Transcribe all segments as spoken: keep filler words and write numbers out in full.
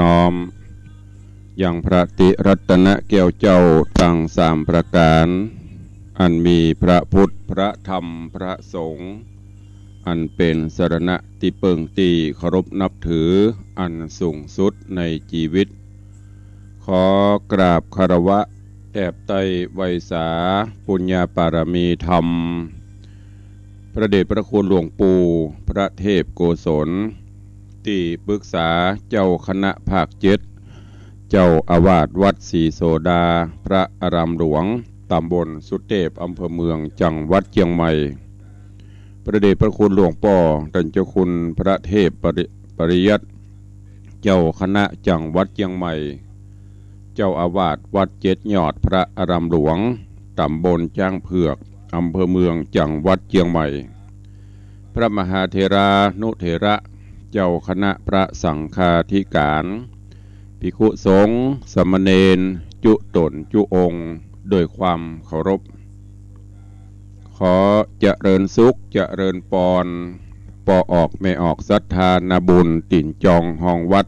น้อมยังพระติรัตนแก้วเจ้าตังสามประก๋าน อันมีพระพุทธ พระธรรม พระสงฆ์ อันเป๋นสรณะตี้เปิ้งตี้เคารพนับถืออันสูงสุดในจีวิต ขอกราบคารวะแอบไต้ไหว้สาปุญญาปารมีธรรม พระเดชพระคุณหลวงปู่พระเทพโกศล ตี้ปรึกษาเจ้าคณะภาคเจ็ด เจ้าอาวาสวัดศรีโสดา พระอารามหลวง ตำบลสุเตพ อำเภอเมือง จังหวัดเจียงใหม่ พระเดชพระคุณหลวงป้อต้านเจ้าคุณพระเทพปริ ปริยัติ เจ้าคณะจังหวัดเจียงใหม่ เจ้าอาวาสวัดเจ็ดยอด พระอารามหลวง ตำบลจ๊างเผือก อำเภอเมือง จังหวัดเจียงใหม่ พระมหาเถรานุเถระ เจ้าคณะพระสังฆาธิการ ภิกขุสงฆ์ สามเณร จุ๊ต๋นจุ๊องค์ โดยความเคารพ ขอเจริญสุข เจริญปอน ป้อออกแม่ออกศรัทธานาบุญ ตี๋นจองฮองวัด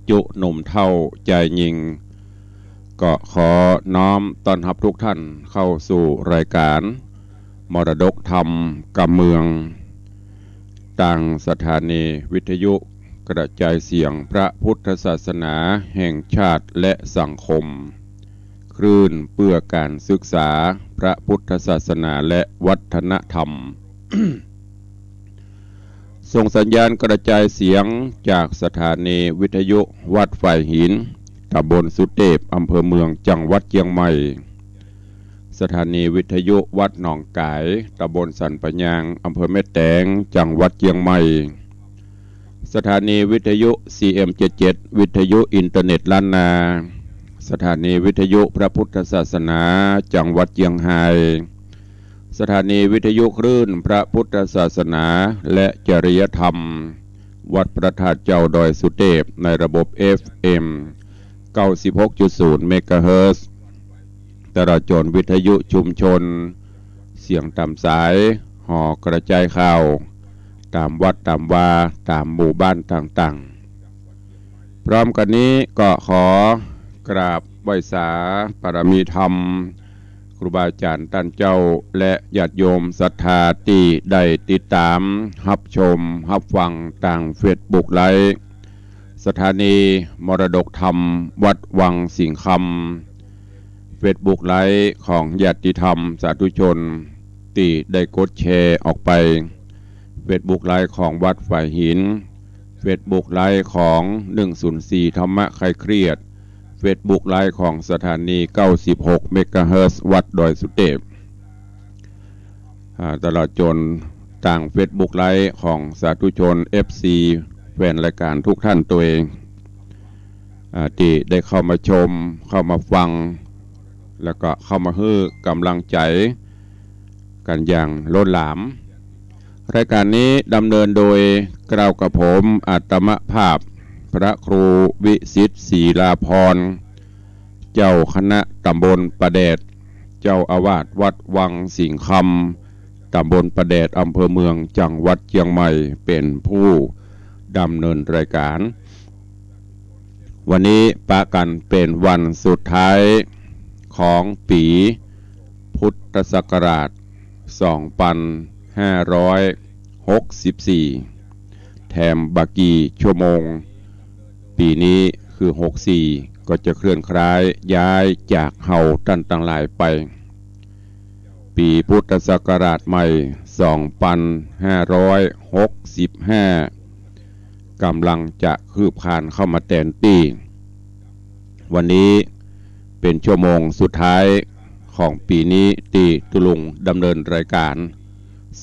จุ๊หนุ่มเฒ่าจายญิง ก็ขอน้อมต้อนฮับทุกท่านเข้าสู่รายการมรดกธรรมกำเมือง ตางสถานีวิทยุกระจายเสียงพระพุทธศาสนาแห่งชาติและสังคม คลื่นเพื่อการศึกษาพระพุทธศาสนาและวัฒนธรรม ส่งสัญญาณกระจายเสียงจากสถานีวิทยุวัดฝายหิน ตำบลสุเตพ อำเภอเมือง จังหวัดเจียงใหม่ สถานีวิทยุวัดหนองก๋าย ตำบลสันป่ายาง อำเภอแม่แตง จังหวัดเจียงใหม่ สถานีวิทยุ ซีเอ็ม เจ็ดเจ็ด วิทยุอินเทอร์เน็ตล้านนา สถานีวิทยุพระพุทธศาสนา จังหวัดเจียงฮาย สถานีวิทยุคลื่นพระพุทธศาสนาและจริยธรรม วัดพระธาตุเจ้าดอยสุเตพ ในระบบ เอฟเอ็ม เก้าสิบหกจุดศูนย์ เมกะเฮิรตซ์ ตลอดจ๋นวิทยุชุมชน เสียงต๋ามสาย หอกระจายข่าว ต๋ามวัดต๋ามวา ต๋ามหมู่บ้านต่างๆ พร้อมกั๋นนี้ก็ขอกราบไหว้สาปารมีธรรม ครูบาอาจ๋ารย์ต้านเจ้า และญาติโยมศรัทธาตี้ได้ติดต๋ามฮับชมฮับฟังตางเฟซบุ๊กไลฟ์ สถานีมรดกธรรมวัดวังสิงห์คำ เฟซบุ๊กไลฟ์ของญาติธรรมสาธุชนตี้ได้กดแชร์ออกไป เฟซบุ๊กไลฟ์ของวัดฝายหิน เฟซบุ๊กไลฟ์ของ หนึ่งศูนย์สี่ ธรรมะคลายเครียด เฟซบุ๊กไลฟ์ของสถานี เก้าสิบหก เมกะเฮิรตซ์ วัดดอยสุเตพ อ่า ตลอดจ๋นตางเฟซบุ๊กไลฟ์ของสาธุชน เอฟซี แฟนรายการทุกท่านตวย อ่า ตี้ได้เข้ามาชม เข้ามาฟัง แล้วก็เข้ามาหื้อก๋ำลังใจ๋กั๋นอย่างล้นหลาม รายการนี้ดำเนินโดยเกล้ากระผมอาตมาภาพ พระครูวิสิทธิ์ ศรีลาภรณ์ เจ้าคณะตำบลป่าแดด เจ้าอาวาสวัดวังสิงห์คำ ตำบลป่าแดด อำเภอเมือง จังหวัดเจียงใหม่ เป๋นผู้ดำเนินรายการ วันนี้ปะกั๋นเป๋นวันสุดท้ายของปี๋พุทธศักราช สองปันห้าร้อยหกสิบสี่ แถมบ่ากี่ชั่วโมง ปี๋นี้คือ หกสี่ ก็จะเคลื่อนคล้ายย้ายจากเฮาต้านตังหลายไป ปี๋พุทธศักราชใหม่ สองปันห้าร้อยหกสิบห้า ก๋ำลังจะคืบคลานเข้ามาแตนตี้ วันนี้เป๋นชั่วโมงสุดท้ายของปี๋นี้ตี้ตุ๊ลุงดำเนินรายการ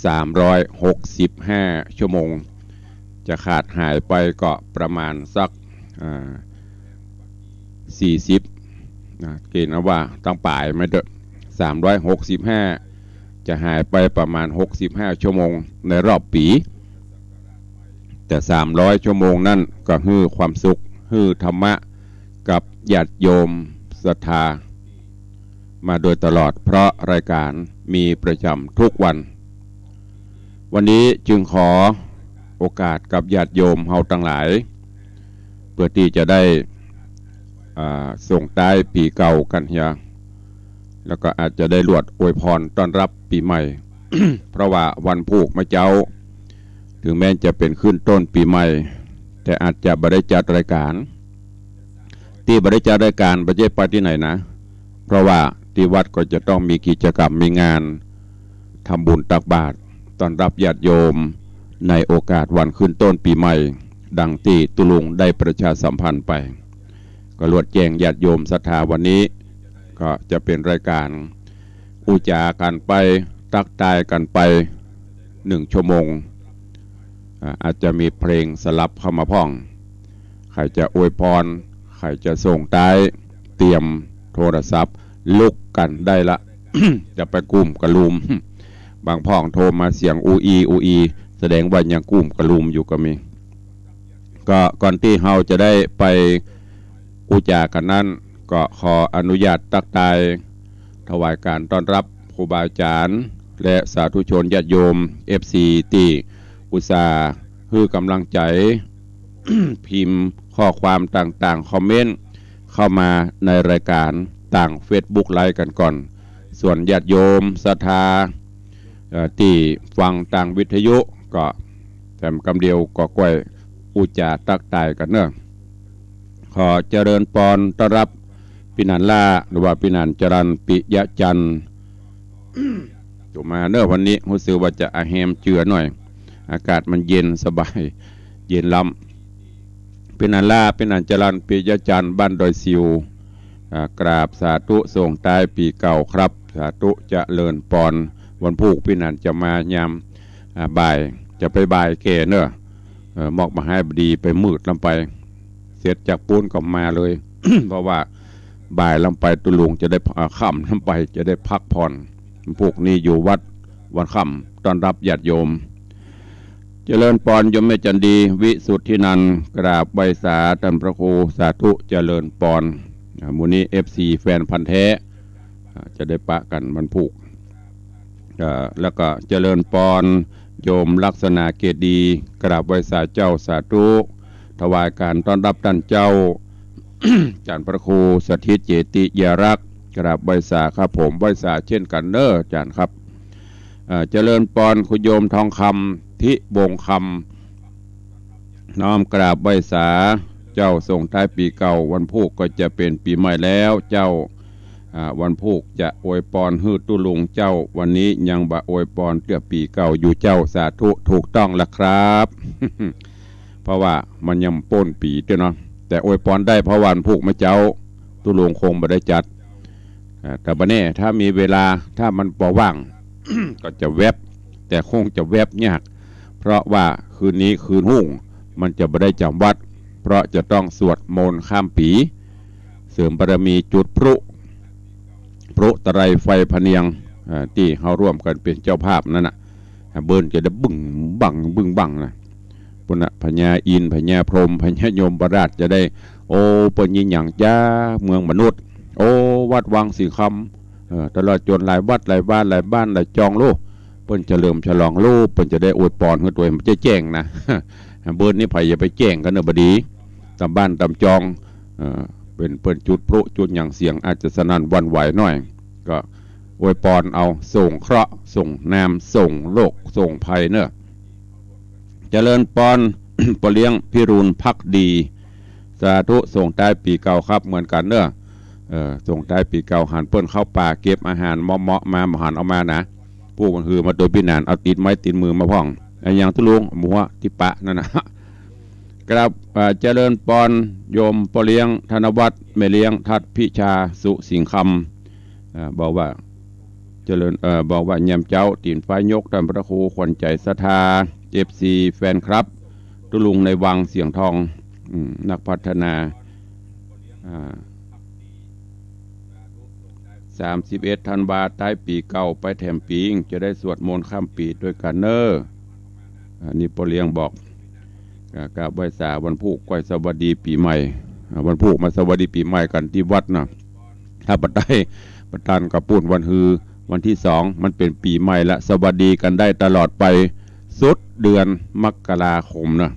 สามร้อยหกสิบห้า ชั่วโมง จะขาดหายไปก็ประมาณสัก อ่า สี่สิบ นะ เกณฑ์ว่าตังป๋ายมาเต๊อะ สามร้อยหกสิบห้า จะหายไปประมาณ หกสิบห้า ชั่วโมงในรอบปี๋ แต่ สามร้อย ชั่วโมงนั้นก็หื้อความสุข หื้อธรรมะกับญาติโยมศรัทธา มาโดยตลอด เพราะรายการมีประจ๋ำทุกวัน วันนี้จึงขอโอกาสกับญาติโยมเฮาตังหลาย เปื้อตี้จะได้ อ่า ส่งต๊ายปี๋เก่ากั๋นเหีย แล้วก็อาจจะได้ลวดอวยพรต้อนรับปี๋ใหม่ เพราะว่าวันพูกเมื่อเจ๊า เถิงแม้จะเป๋นขึ้นต้นปี๋ใหม่ แต่อาจจะบ่ได้จัดรายก๋าน ตี้บ่ได้จัดรายก๋านบ่ใจ้ไปตี้ไหนนะ เพราะว่าตี้วัดก็จะต้องมีกิจกรรมมีงาน ทำบุญตักบาตรต้อนรับญาติโยม ในโอกาสวันขึ้นต้นปี๋ใหม่ ดังตี้ตุ๊ลุงได้ประชาสัมพันธ์ไป ก็ลวดแจ้งญาติโยมศรัทธาวันนี้ ก็จะเป๋นรายก๋านอู้จ๋ากั๋นไป ตั๊กตายกั๋นไป หนึ่งชั่วโมง อ่า อาจจะมีเพลงสลับเข้ามาพ่อง ใผจะอวยพร ใผจะส่งต๊าย เตรียมโทรศัพท์ ลุกกั๋นได้ละ จะไปกุ้มกะลุม บางพ่องโทรมาเสียงอูอี อูอี แสดงว่ายังกุ้มกะลุมอยู่ก็มี ก็ก่อนตี้เฮาจะได้ไปอู้จ๋ากั๋นนั้น ก็ขออนุญาตตั๊กตาย ถวายก๋านต้อนรับครูบาอาจ๋ารย์ และสาธุชนญาติโยม เอฟซี ตี้อุตส่าห์หื้อก๋ำลังใจ๋ พิมพ์ข้อความต่างๆ คอมเมนต์เข้ามาในรายก๋านตางเฟซบุ๊กไลฟ์กั๋นก่อน ส่วนญาติโยมศรัทธา เอ่อ ตี้ฟังตางวิทยุก็แถมกำเดียวก็ก้อยอู้จ๋าตั๊กตายกั๋นเนาะ ขอเจริญปอนต้อนรับปี้หนานล่า หรือว่าปี้หนานจรัญ ปิยะจันทร์ จุมาเนาะ วันนี้ฮู้สึกว่าจะอะแฮมเจือหน่อย อากาศมันเย็นสบาย เย็นล้ำ ปี้หนานล่า ปี้หนานจรัญ ปิยะจันทร์ บ้านดอยสิว อ่า กราบสาธุส่งต๊ายปี๋เก่าครับ สาธุเจริญปอน วันพูกปี้หนานจะมายาม อ่า บ่าย จะไปบ่ายแก่เนาะ เอ่อ มอกบ่าฮ้ายบ่ดีไปมืดล้ำไป เสร็จจากปู๊นก็มาเลย เพราะว่าบ่ายล้ำไปตุ๊ลุงจะได้ อ่า ค่ำล้ำไปจะได้พักผ่อน พูกนี้อยู่วัดวันค่ำต้อนรับญาติโยม เจริญปอนโยมแม่จันดี วิสุทธินันท์ กราบไหว้สาต้านพระครู สาธุเจริญปอน อ่า หมู่นี้ เอฟซี แฟนพันธุ์แท้ อ่า จะได้ปะกั๋นวันพูก อ่า แล้วก็เจริญปอนโยมลักษณะเกตดี กราบไหว้สาเจ้า สาธุ ถวายก๋านต้อนรับต้านเจ้า ต้านพระครูสถิตเจติยารักษ์ กราบไหว้สาครับผม ไหว้สาเช่นกั๋นเนาะอาจ๋ารย์ครับ เอ่อ เจริญปอนคุณโยมทองคำ ทิวงศ์คำ น้อมกราบไหว้สาเจ้าส่งต๊ายปี๋เก่า วันพูกก็จะเป๋นปี๋ใหม่แล้วเจ้า อ่า วันพูกจะอวยปอนหื้อตุ๊ลุงเจ้า วันนี้ยังบ่อวยปอนเตื้อปี๋เก่าอยู่เจ้า สาธุ ถูกต้องละครับ เพราะว่ามันยังป้นปี๋เตื้อเนาะ แต่อวยปอนได้เพราะวันพูกเมื่อเจ๊า ตุ๊ลุงคงบ่ได้จัด อ่า แต่บ่แน่ ถ้ามีเวลา ถ้ามันปอว่าง ก็จะแว็บ แต่คงจะแว็บยาก เพราะว่าคืนนี้คืนฮุ่ง มันจะบ่ได้จ๋ำวัด เพราะจะต้องสวดมนต์ข้ามปี๋ เสริมบารมีจุดพลุ พลุตะไลไฟพะเนียง อ่า ตี้เฮาร่วมกั๋นเป๋นเจ้าภาพนั้นน่ะ เปิ้นจะได้บึ้งบั้ง บึ้งบั้งนะ ปุ้นน่ะ พญาอินทร์ พญาพรหม พญายมราชจะได้ โอ้ เปิ้นยิ่งใหญ่จ๊า เมืองมนุษย์ โอ้ วัดวังสิงห์คำ เอ่อ ตลอดจ๋นหลายวัดหลายวาหลายบ้านหลายจองโล เปิ้นเฉลิมฉลองโล เปิ้นจะได้อวยปอนหื้อตวย มันจะแจ้งนะ เปิ้นนี่ใผอย่าไปแจ้งกั๋นเนาะ บ่ดี ต๋ามบ้านต๋ามจอง เอ่อ เปิ้น เปิ้นจุดพลุจุดหยังเสียงอาจจะสนั่นหวั่นไหวหน่อย ก็อวยปอนเอา ส่งเคราะห์ ส่งนาม ส่งโรค ส่งภัยเนาะ เจริญปอน ป้อเลี้ยงพิรุณภักดี สาธุ ส่งต๊ายปี๋เก่าครับ เหมือนกั๋นเนาะ เอ่อ ส่งต๊ายปี๋เก่า หันเปิ้นเข้าป่าเก็บอาหารเมาะๆ มา บ่หันเอามานะ พูกมันหือมาโตปี้หนาน เอาติดไม้ติดมือมาพ่อง อะหยังตุ๊ลุง หมูฮะตี้ปะนั่นน่ะ กราบ เอ่อ เจริญปอน โยมป้อเลี้ยงธนวัฒน์ แม่เลี้ยงทัดพิชา สุสิงห์คำ อ่า บอกว่า เจริญ เอ่อ บอกว่ายามเจ๊าตี๋นฟ้ายกต้านพระครูขวัญใจ๋ศรัทธา เอฟซี แฟนคลับ ตุ๊ลุงในวังเสียงทอง อืม นักพัฒนา อ่า สามสิบเอ็ดธันวา ต๊ายปี๋เก่าไปแถมปี๋ จะได้สวดมนต์ข้ามปี๋ตวยกั๋นเนาะ อันนี้ป้อเลี้ยงบอก อ่า กราบไหว้สาวันพูก ก้อยสวัสดีปี๋ใหม่ อ่า วันพูกมาสวัสดีปี๋ใหม่กั๋นตี้วัดนะ ถ้าบ่ได้ บ่ตันก็ปู๊นวันฮือ วันตี้สอง มันเป๋นปี๋ใหม่ละ สวัสดีกั๋นได้ตลอดไป สุดเดือนมกราคมนะ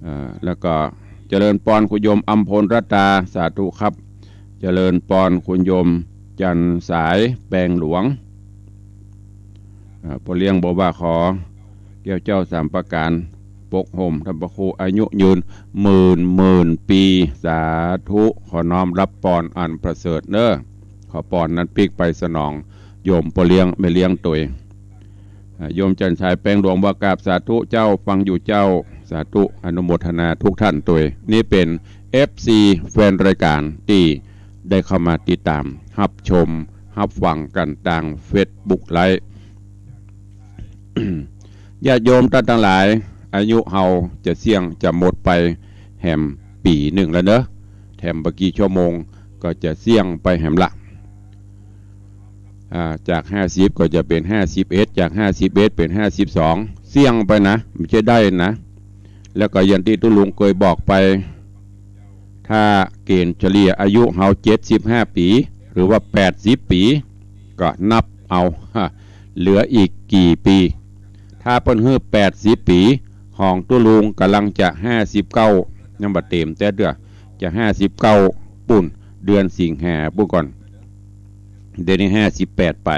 อ่า แล้วก็ เจริญปอนคุณโยมอำพลรัตตา สาธุครับ เจริญปอนคุณโยมจันทร์สายแปงหลวง อ่า ป้อเลี้ยงบอกว่าขอแก้วเจ้าสามประการ ปกห่มท่านพระครูอายุยืนหมื่นหมื่นปี สาธุ ขอน้อมรับปอนอันประเสริฐเน้อ ขอปอนนั้นปิ๊กไปสนองโยมป้อเลี้ยงแม่เลี้ยงตวย อ่า โยมจันทร์สายแปงหลวงว่ากราบสาธุเจ้า ฟังอยู่เจ้า สาธุ อนุโมทนาทุกท่านตวย นี่เป๋น เอฟซี แฟนรายการตี้ได้เข้ามาติดต๋าม ฮับชม ฮับฟังกั๋นตางเฟซบุ๊กไลฟ์ ญาติโยมต้านตังหลาย อายุเฮาจะเสี้ยงจะหมดไปแหมปี๋นึ่งแล้วเน้อ แถมบ่กี่ชั่วโมงก็จะเสี้ยงไปแหมละ อ่า จากห้าสิบก็จะเป๋นห้าสิบเอ็ด จากห้าสิบเอ็ดเป๋นห้าสิบสอง เสี้ยงไปนะ บ่ใจ้ได้นะ แล้วก็อย่างตี้ตุ๊ลุงเกยบอกไป ถ้าเก๋ณฑ์เฉลี่ยอายุเฮาเจ็ดสิบห้าปี๋ หรือว่าแปดสิบปี๋ ก็นับเอา เหลืออีกกี่ปี๋ ถ้าเปิ้นหื้อแปดสิบปี๋ ของตุ๊ลุงก่ำลังจะห้าสิบเก้า ยังบ่เต๋มแต๊เตื้อ จะห้าสิบเก้า ปู๊น เดือนสิงหาปู๊นก่อน เดี๋ยวนี้ห้าสิบแปดไป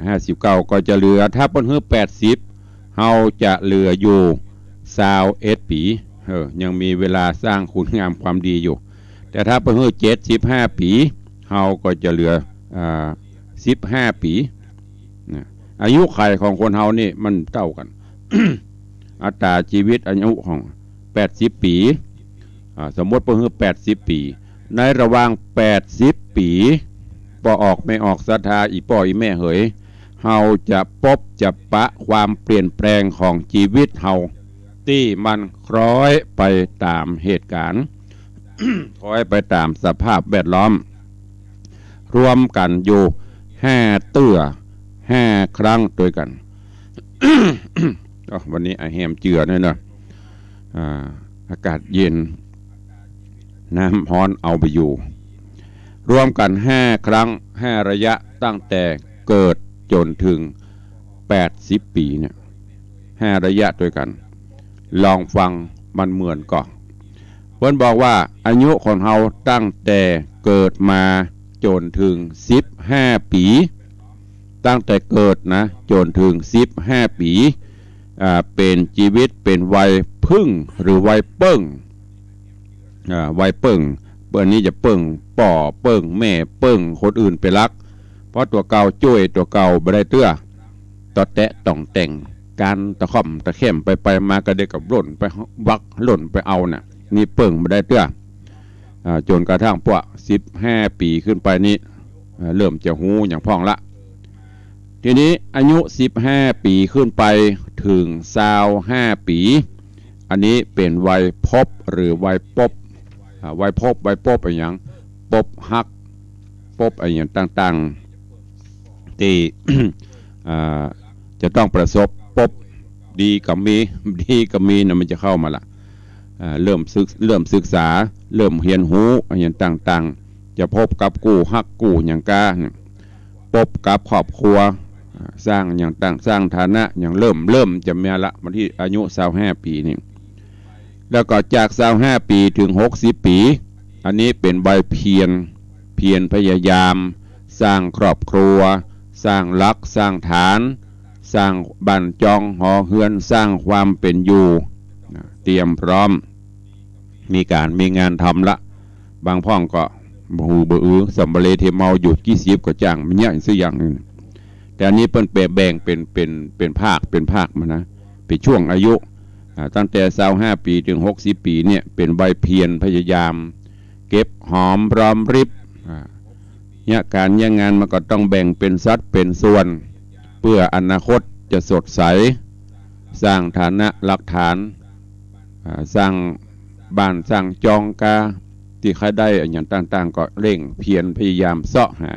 ห้าสิบเก้าก็จะเหลือ ถ้าเปิ้นหื้อแปดสิบ เฮาจะเหลืออยู่ซาวเอ็ดปี๋ เออ ยังมีเวลาสร้างคุณงามความดีอยู่ แต่ถ้าเปิ้นหื้อเจ็ดสิบห้าปี๋ เฮาก็จะเหลือ อ่า สิบห้าปี๋ นะ อายุขัยของคนเฮานี่มันเต้ากั๋น อัตราชีวิตอายุของแปดสิบปี๋ อ่า สมมติเปิ้นหื้อแปดสิบปี๋ ในระหว่างแปดสิบปี๋ ป้อออกแม่ออกศรัทธา อี่ป้ออี่แม่เหย เฮาจะปบจะปะความเปลี่ยนแปลงของชีวิตเฮา ตี้มันคล้อยไปต๋ามเหตุก๋ารณ์ คล้อยไปต๋ามสภาพแวดล้อม รวมกั๋นอยู่ห้าเตื้อ ห้าครั้งตวยกั๋น อ้อ วันนี้ไอแฮมเจือเนี่ยเนาะ อ่า อากาศเย็น น้ำฮ้อนเอาบ่อยู่ รวมกั๋นห้าครั้ง ห้าระยะ ตั้งแต่เกิดจ๋นเถิงแปดสิบปี๋เนี่ย ห้าระยะตวยกั๋น ลองฟังมันเหมือนก่อ เปิ้นบอกว่าอายุของเฮาตั้งแต่เกิดมาจ๋นเถิงสิบห้าปี๋ ตั้งแต่เกิดนะ จ๋นเถิงสิบห้าปี๋ อ่า เป๋นชีวิตเป๋นวัยผึ้งหรือวัยเปิ้ง อ่า วัยเปิ้ง เปิ้นนี้จะเปิ้งป้อเปิ้งแม่เปิ้งคนอื่นเป๋นหลัก เพราะตั๋วเก่าจ้วยตั๋วเก่าบ่ได้เตื้อ ตอแต๊ะต่องแต่ง ก๋านตะค่อมตะแค่มไปไปมาก็เดี๋ยวก็ล่นไปวักล่นไปเอาน่ะ นี่เปิ้งบ่ได้เตื้อ อ่า จ๋นกระทั่งป้อสิบห้าปี๋ขึ้นไปนี่ อ่า เริ่มจะฮู้หยังพ่องละ ทีนี้อายุสิบห้าปี๋ขึ้นไปเถิงซาวห้าปี๋ อันนี้เป๋นวัยพบหรือวัยปบ อ่า วัยพบ วัยปบอะหยัง ปบฮัก ปบอะหยังต่างๆ ตี้ อ่า จะต้องประสบ ปบดีก็มี ดีก็มีนะ มันจะเข้ามาละ อ่า เริ่มศึก เริ่มศึกษา เริ่มเฮียนฮู้อะหยังต่างๆ จะปบกับกู้ฮักกู้หยังก้าเนี่ย ปบกับครอบครัว อ่า สร้างหยังต่าง สร้างฐานะหยัง เริ่ม เริ่มจะมีละ วันตี้อายุซาวห้าปี๋นี่ แล้วก็จากซาวห้าปี๋เถิงหกสิบปี๋ อันนี้เป๋นวัยเพียร เพียรพยายาม สร้างครอบครัว สร้างหลัก สร้างฐาน สร้างบ้านจองหอเฮือน สร้างความเป๋นอยู่ นะ เตรียมพร้อม มีก๋านมีงานทำละ บางพ่องก็บ่หือบ่อือ สำเร็จที่เมาอยู่กี่สิบก็จ้าง มันเยียะซื่ออย่างนึ่ง แต่อันนี้เปิ้นแบ่งเป๋น เป๋น เป๋นภาค เป๋นภาคมานะ เป๋นช่วงอายุ อ่า ตั้งแต่ซาวห้าปี๋เถิงหกสิบปี๋เนี่ย เป๋นวัยเพียรพยายาม เก็บหอมรอมริบ อ่า เยียะก๋านเยียะงานมันก็ต้องแบ่งเป๋นสัดเป๋นส่วน เปื้ออนาคตจะสดใส สร้างฐานะหลักฐาน อ่า สร้างบ้านสร้างจองก้า ตี้ใค่ได้อะหยังต่างๆ ก็เร่งเพียรพยายามเซาะหา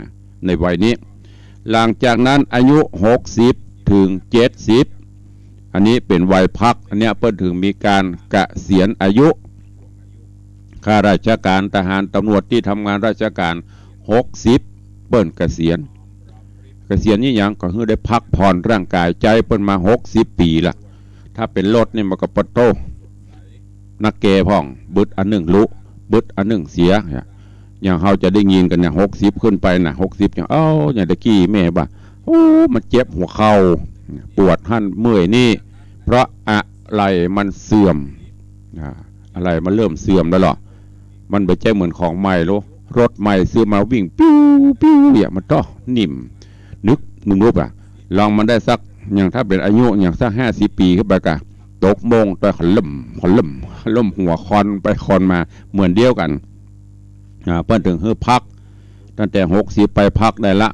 ในวัยนี้ หลังจากนั้นอายุหกสิบเถิงเจ็ดสิบ อันนี้เป๋นวัยพัก อันเนี้ยเปิ้นเถิงมีก๋านเกษียณอายุ ข้าราชการ ทหาร ตำรวจ ตี้ทำงานราชการ หกสิบ เปิ้นเกษียณ เกษียณนี่หยัง ก็หื้อได้พักผ่อนร่างก๋ายใจ๋เปิ้นมาหกสิบปี๋ละ ถ้าเป๋นรถนี่มันก็ปะโต้ นักแก่พ่อง บึดอันนึ่งลุ บึดอันนึ่งเสีย อย่างเฮาจะได้ยินกั๋นเนี่ย หกสิบขึ้นไปน่ะ หกสิบ อย่าง เอ้า อย่างตะกี้แม่ว่า โอ้ มันเจ็บหัวเข่า ปวดหั้นเมื่อยนี่ เพราะอะไหล่มันเสื่อม อ่า อะไหล่มันเริ่มเสื่อมแล้วเหรอ มันบ่ใจ้เหมือนของใหม่โล รถใหม่ซื้อมาวิ่งปิ้วปิ้วเนี่ย มันเต้อนิ่ม นึกนุ่มลุกอะ ลองมันได้สัก อย่างถ้าเป๋นอายุอย่างสักห้าสิบปี๋ขึ้นไปก่ะ ตกโมงตอยขะเริ่มขะเริ่มขะเริ่มหัวคอนไปคอนมา เหมือนเดียวกั๋น อ่า เปิ้นเถิงหื้อพัก ตั้งแต่หกสิบไปพักได้ละ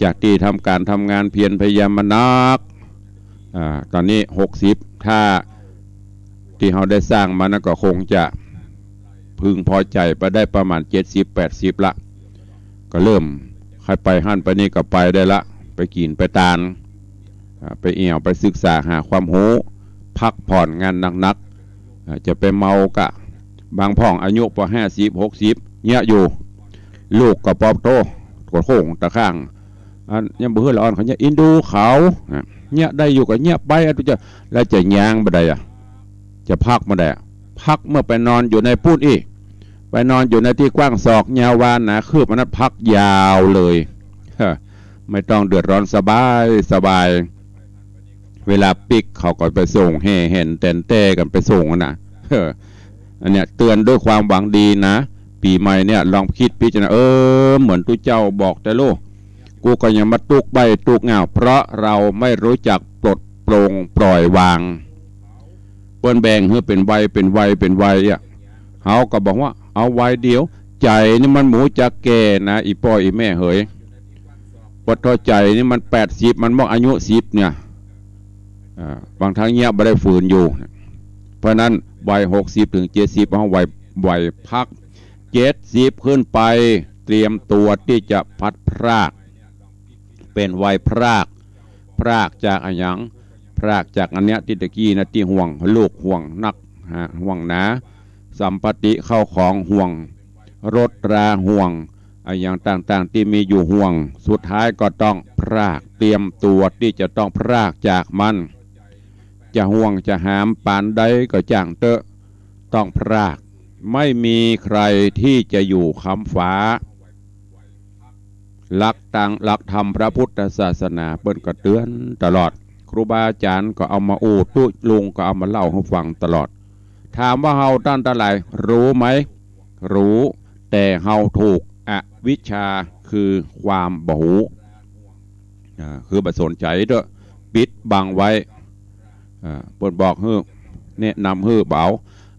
จากตี้ทำก๋านทำงานเพียรพยายามมานัก อ่า ต๋อนนี้หกสิบ ถ้าตี้เฮาได้สร้างมานั้นก็คงจะพึงพอใจ๋ไปได้ประมาณเจ็ดสิบ แปดสิบ ละ ก็เริ่มใค่ไปหั้นไปนี่ก็ไปได้ละ ไปกิ๋นไปตาน อ่า ไปแอ่วไปศึกษาหาความฮู้ พักผ่อนงานหนักๆ อ่า จะไปเมาก่ะ บางพ่องอายุปอห้าสิบ หกสิบ เยียะอยู่ ลูกก็ปอโต ตะโค่งตะข้าง อันยังบ่หื้อละอ่อนเขาเยียะอินดูเขา อ่ะ เยียะได้อยู่ก็เยียะไป อะตุ๊เจ้า แล้วจะย่างบ่ได้อะ จะพักบ่ได้อะ พักเมื่อไปนอนอยู่ในปู๊นอี้ ไปนอนอยู่ในตี้กว้างศอกยาววาหนาคืบ อันนั้นพักยาวเลย ฮะ ไม่ต้องเดือดร้อน สบายสบาย เวลาปิ๊กเขาก็ไปส่ง แห่แหนแต๋นแต้กั๋นไปส่งอะนะ เออ อันเนี้ยเตือนด้วยความหวังดีนะ ปี๋ใหม่เนี่ยลองคิดพิจารณา เออ เหมือนตุ๊เจ้าบอกแต๊ลูก กูก็ยังมาตุ๊กใบ้ตุ๊กเหง้า เพราะเราไม่รู้จักปลดปลงปล่อยวาง เปิ้นแบ่งหื้อเป๋นวัย เป๋นวัย เป๋นวัยอะ เฮาก็บอกว่าเอาวัยเดียว ใจ๋นี่มันบ่ฮู้จักแก่นะ อี่ป้ออี่แม่เหย ปะโธ่ ใจ๋นี่มันแปดสิบ มันมอกอายุสิบเนี่ย อ่า บางครั้งเยียะบ่ได้ ฝืนอยู่ เพราะฉะนั้นวัยหกสิบเถิงเจ็ดสิบ เอาวัย วัยพัก เจ็ดสิบขึ้นไป เตรียมตั๋วตี้จะพลัดพราก เป๋นวัยพราก พรากจากอะหยัง พรากจากอันเนี้ยตี้ตะกี้นะ ตี้ห่วงลูก ห่วงนัก ฮะ ห่วงหนา สัมปติเข้าของ ห่วงรถรา ห่วงอะหยังต่างๆ ตี้มีอยู่ ห่วง สุดท้ายก็ต้องพราก เตรียมตั๋วตี้จะต้องพรากจากมัน จะห่วงจะหามปานใดก็จ้างเต๊อะ ต้องพราก ไม่มีใครที่จะอยู่ค้ำฟ้า หลักตาง หลักธรรมพระพุทธศาสนาเปิ้นก็เตือนตลอด ครูบาอาจ๋ารย์ก็เอามาอู้ ตุ๊ลุงก็เอามาเล่าหื้อฟังตลอด ถามว่าเฮาต้านตังหลายฮู้ไหม ฮู้ แต่เฮาถูกอวิชชาคือความบ่ฮู้ อ่า คือบ่สนใจ๋เต๊อะ ปิดบังไว้ อ่า เปิ้นบอกหื้อ แนะนำหื้อบ่เอา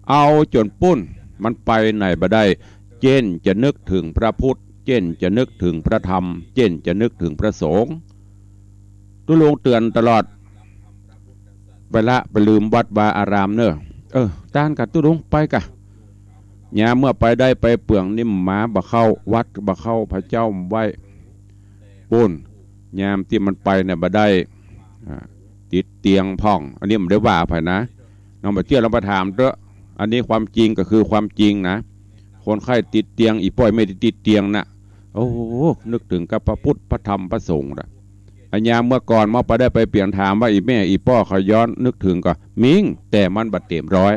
เอาจ๋นปุ้น มันไปไหนบ่ได้ เจ้นจะนึกเถิงพระพุทธ เจ้นจะนึกเถิงพระธรรม เจ้นจะนึกเถิงพระสงฆ์ ตุ๊ลุงเตือนตลอด ไปละไปลืมวัดวาอารามเน่อ เออ ต้านก่ะตุ๊ลุง ไปก่ะ ยามเมื่อไปได้ไปเปื้องนี่หมาบ่เข้าวัด บ่เข้า พระเจ้าบ่ไหว้ ปุ้น ยามตี้มันไปเนี่ยบ่ได้ อ่า ติดเตียงพ่อง อันนี้บ่ได้ว่าใผนะ น้องบ่าเจื้อลองไปถามเต๊อะ อันนี้ความจริงก็คือความจริงนะ คนไข้ติดเตียง อี่ป้ออี่แม่ตี้ติดเตียงน่ะ โอ้โห นึกเถิงกับพระพุทธ พระธรรม พระสงฆ์น่ะ อันยามเมื่อก่อนเมื่อไปได้ไปเปื้องถามว่าอี่แม่อี่ป้อเขาย้อนนึกเถิงก่อ มี แต่มันบ่เต๋มร้อย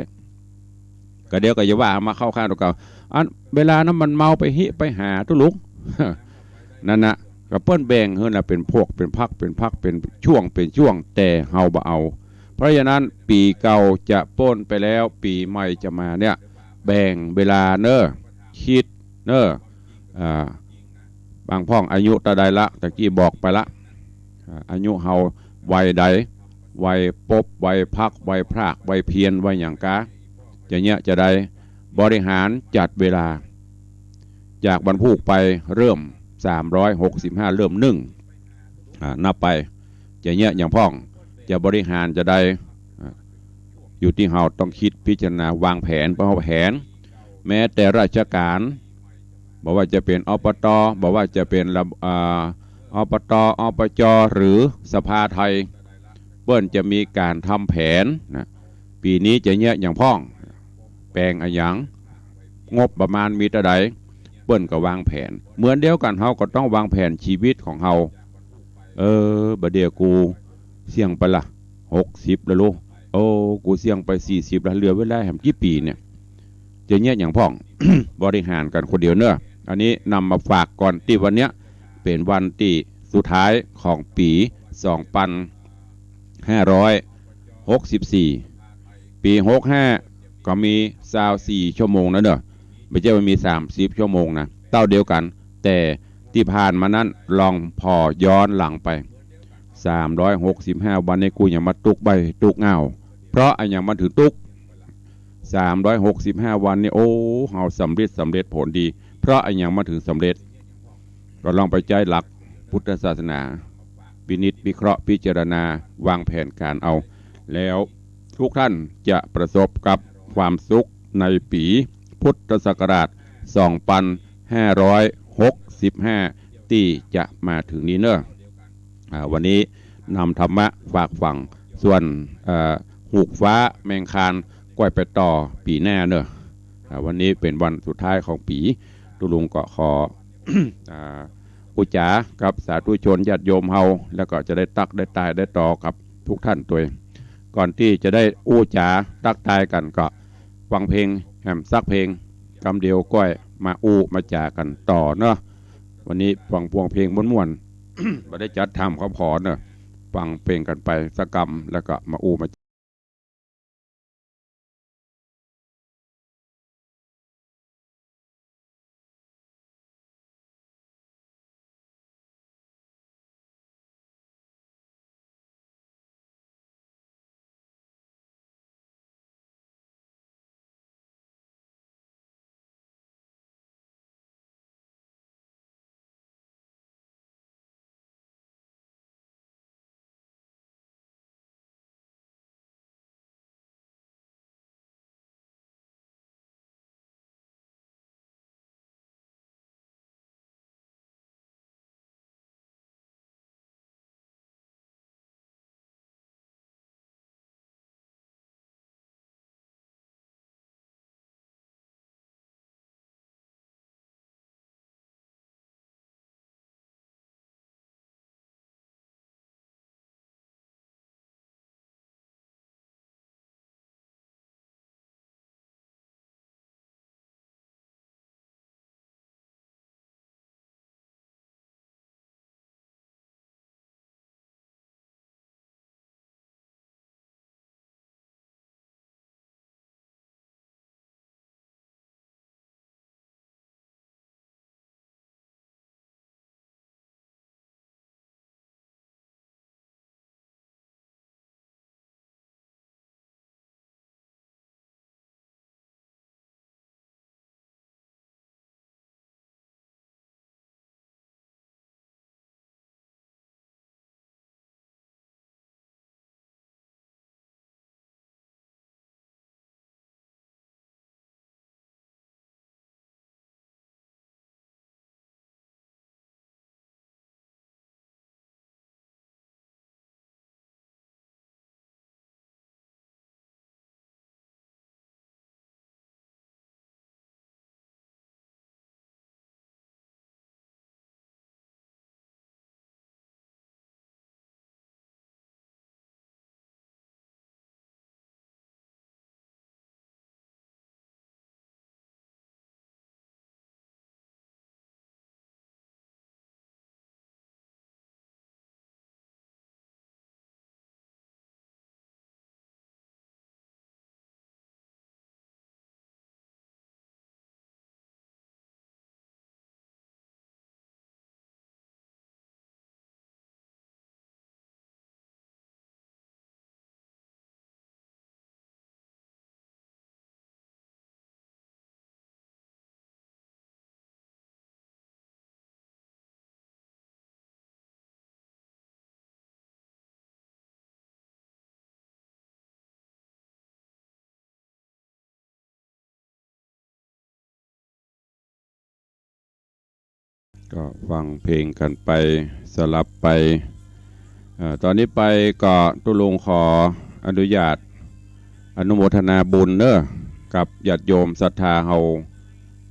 ก็เดี๋ยวก็อย่าว่ามาเข้าข้างตั๋วเก่า อันเวลานั้นมันเมาไปฮิไปหาตุ๊ลุง นั่นน่ะ ก็เปิ้นแบ่งหื้อน่ะ เป๋นพวก เป๋นพรรค เป๋นพรรค เป๋นช่วง เป๋นช่วง แต่เฮาบ่เอา เพราะฉะนั้นปี๋เก่าจะป๊นไปแล้ว ปี๋ใหม่จะมาเนี่ย แบ่งเวลาเน่อ กึ๊ดเน่อ อ่า บางพ่องอายุเต้าใดละ ตะกี้บอกไปละ อ่า อายุเฮาวัยใด วัยปบ วัยพัก วัยพราก วัยเพียร วัยหยังกา จะเยียะจะใด บริหารจัดเวลา จากวันพูกไปเริ่มสามร้อยหกสิบห้า เริ่มนึ่ง อ่า นับไป จะเยียะอย่างพ่อง จะบริหารจะใด อ่า อยู่ตี้เฮาต้องกึ๊ดพิจารณาวางแผน เปิ้นเฮาแผน แม้แต่ราชก๋าน บ่ว่าจะเป๋น อปต บ่ว่าจะเป๋นระ อ่า อปต อปจ หรือสภาไทย เปิ้นจะมีก๋านทำแผนนะ ปี๋นี้จะเยียะอย่างพ่อง แปลงอะหยัง งบประมาณมีเต้าใด เปิ้นก็วางแผน เหมือนเดียวกั๋น เฮาก็ต้องวางแผนชีวิตของเฮา เออ บ่าเดี่ยวกูเสี้ยงไปละ หกสิบ แล้วลูก โอ้ กูเสี่ยงไปสี่สิบละ เหลือเวลาแหมกี่ปี๋เนี่ย จะเยียะหยังพ่อง บริหารกั๋นคนเดียวเน่อ อันนี้นำมาฝากก่อนตี้วันเนี้ย เป๋นวันตี้สุดท้ายของปี๋สองปันห้าร้อยหกสิบสี่ ปี๋หกห้าก็มีซาวสี่ชั่วโมงนะเน่อ บ่ใจ้ว่ามีสามสิบชั่วโมงนะ เต้าเดียวกั๋น แต่ตี้ผ่านมานั้นลองผ่อย้อนหลังไป สามร้อยหกสิบห้าวันนี้กูยังมาตุ๊กใบ้ตุ๊กเหง้า เพราะอะหยังมันถึงตุ๊ก สามร้อยหกสิบห้าวันนี้ โอ้ เฮาสำริดสำเร็จผลดี เพราะอะหยังมันถึงสำเร็จ ก็ลองไปใจ๊หลักพุทธศาสนา พินิจพิเคราะห์พิจารณาวางแผนก๋านเอา แล้วทุกท่านจะประสบกับความสุขในปี๋พุทธศักราชสองปันห้าร้อยหกสิบห้าตี้จะมาถึงนี้เน่อ อ่า วันนี้นำธรรมะฝากฝัง ส่วน เอ่อ ฮูกฟ้าแมงคานก้อยไปต่อปี๋หน้าเน่อ อ่า วันนี้เป๋นวันสุดท้ายของปี๋ ตุ๊ลุงก็ขอ อ่า อู้จ๋ากับสาธุชนญาติโยมเฮา แล้วก็จะได้ตั๊กได้ตายได้ต่อกับทุกท่านตวย ก่อนตี้จะได้อู้จ๋าตั๊กตายกั๋นก็ฟังเพลงแหมสักเพลง กำเดียวก้อยมาอู้มาจ๋ากั๋นต่อเนาะ วันนี้ฟังพวงเพลงม่วนๆ บ่ได้จัดทำขอผ่อเนาะ ฟังเพลงกั๋นไปสักกำ แล้วก็มาอู้มา ก็ฟังเพลงกั๋นไปสลับไป เอ่อ ต๋อนนี้ไปก็ตุ๊ลุงขออนุญาตอนุโมทนาบุญเนาะ กับญาติโยมศรัทธาเฮา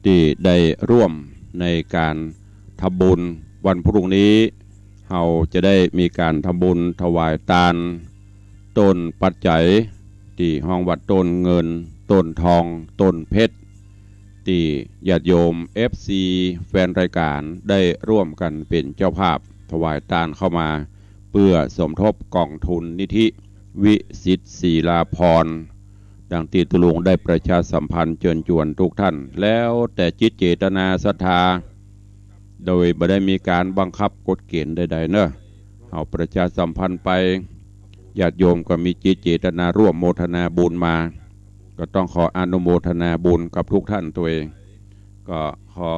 ตี้ได้ร่วมในก๋านทำบุญ วันพรุ่งนี้เฮาจะได้มีก๋านทำบุญถวายตาน ต้นปัจจัย ตี้ฮ้องว่าต้นเงิน ต้นทอง ต้นเพชร ตี้ญาติโยม เอฟซี แฟนรายก๋านได้ร่วมกั๋นเป๋นเจ้าภาพ ถวายตานเข้ามา เปื้อสมทบก๋องทุนนิธิวิสิทธิ์ศิลาภรณ์ ดังตี้ตุ๊ลุงได้ประชาสัมพันธ์เจิญจวนกู้ต้าน แล้วแต่จิตเจตนาศรัทธา โดยบ่ได้มีก๋านบังคับกฎเก๋ณฑ์ใดๆ เนาะ เฮาประชาสัมพันธ์ไป ญาติโยมก็มีจิตเจตนาร่วมโมทนาบุญมา ก็ต้องขออนุโมทนาบุญกับกู้ต้านตวย ก็ขอ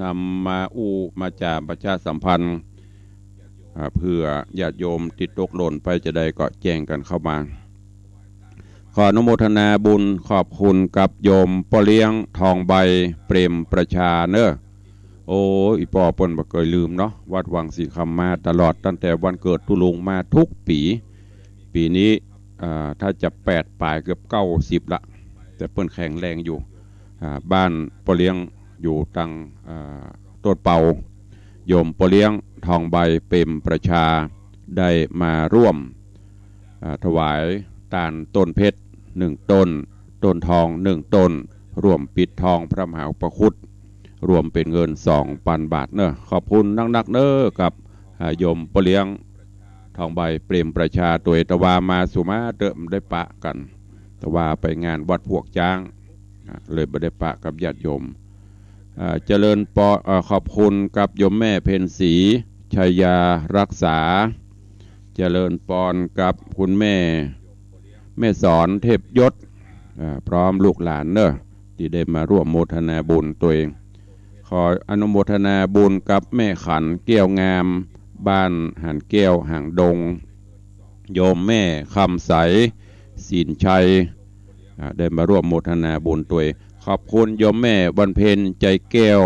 นำมาอู้มาจ๋าประชาสัมพันธ์ อ่า เปื้อญาติโยมตี้ตกหล่นไปจาใดก็แจ้งกั๋นเข้ามา ขออนุโมทนาบุญขอบคุณกับโยมป้อเลี้ยง ทองใบ เปรมประชาเนาะ โอ้ อี่ป้อเปิ้นบ่เกยลืมเนาะ วัดวังสิงห์คำมาตลอด ตั้งแต่วันเกิดตุ๊ลุงมากู้ปี๋ ปี๋นี้ อ่า ถ้าจะแปดป๋ายเกือบเก้าสิบละ แต่เปิ้นแข็งแรงอยู่ อ่า บ้านป้อเลี้ยงอยู่ตัง อ่า โต๊ดเปา โยมป้อเลี้ยง ทองใบ เปรมประชา ได้มาร่วม อ่า ถวายตานต้นเพชรหนึ่งต้น ต้นทองหนึ่งต้น ร่วมปิดทองพระมหาอุปคุต รวมเป๋นเงินสองปันบาทเนาะ ขอบคุณนักๆ เนาะ กับ อ่า โยมป้อเลี้ยง ทองใบ เปรมประชาตวย ตะวามาสุมาเต๊อะ บ่ได้ปะกั๋น ตะวาไปงานวัดพวกจ๊าง อ่า เลยบ่ได้ปะกับญาติโยม อ่า เจริญปอ อ่า ขอบคุณกับโยมแม่เพ็ญศรี ชัยยารักษา เจริญปอนกับคุณแม่ แม่สอนเทพยศ อ่า พร้อมลูกหลานเนาะ ตี้ได้มาร่วมโมทนาบุญตวย ขออนุโมทนาบุญกับแม่ขัน แก้วงาม บ้านหานแก้ว หางดง โยมแม่คำใส สินชัย อ่า ได้มาร่วมโมทนาบุญตวย ขอบคุณโยมแม่วันเพ็ญ ใจแก้ว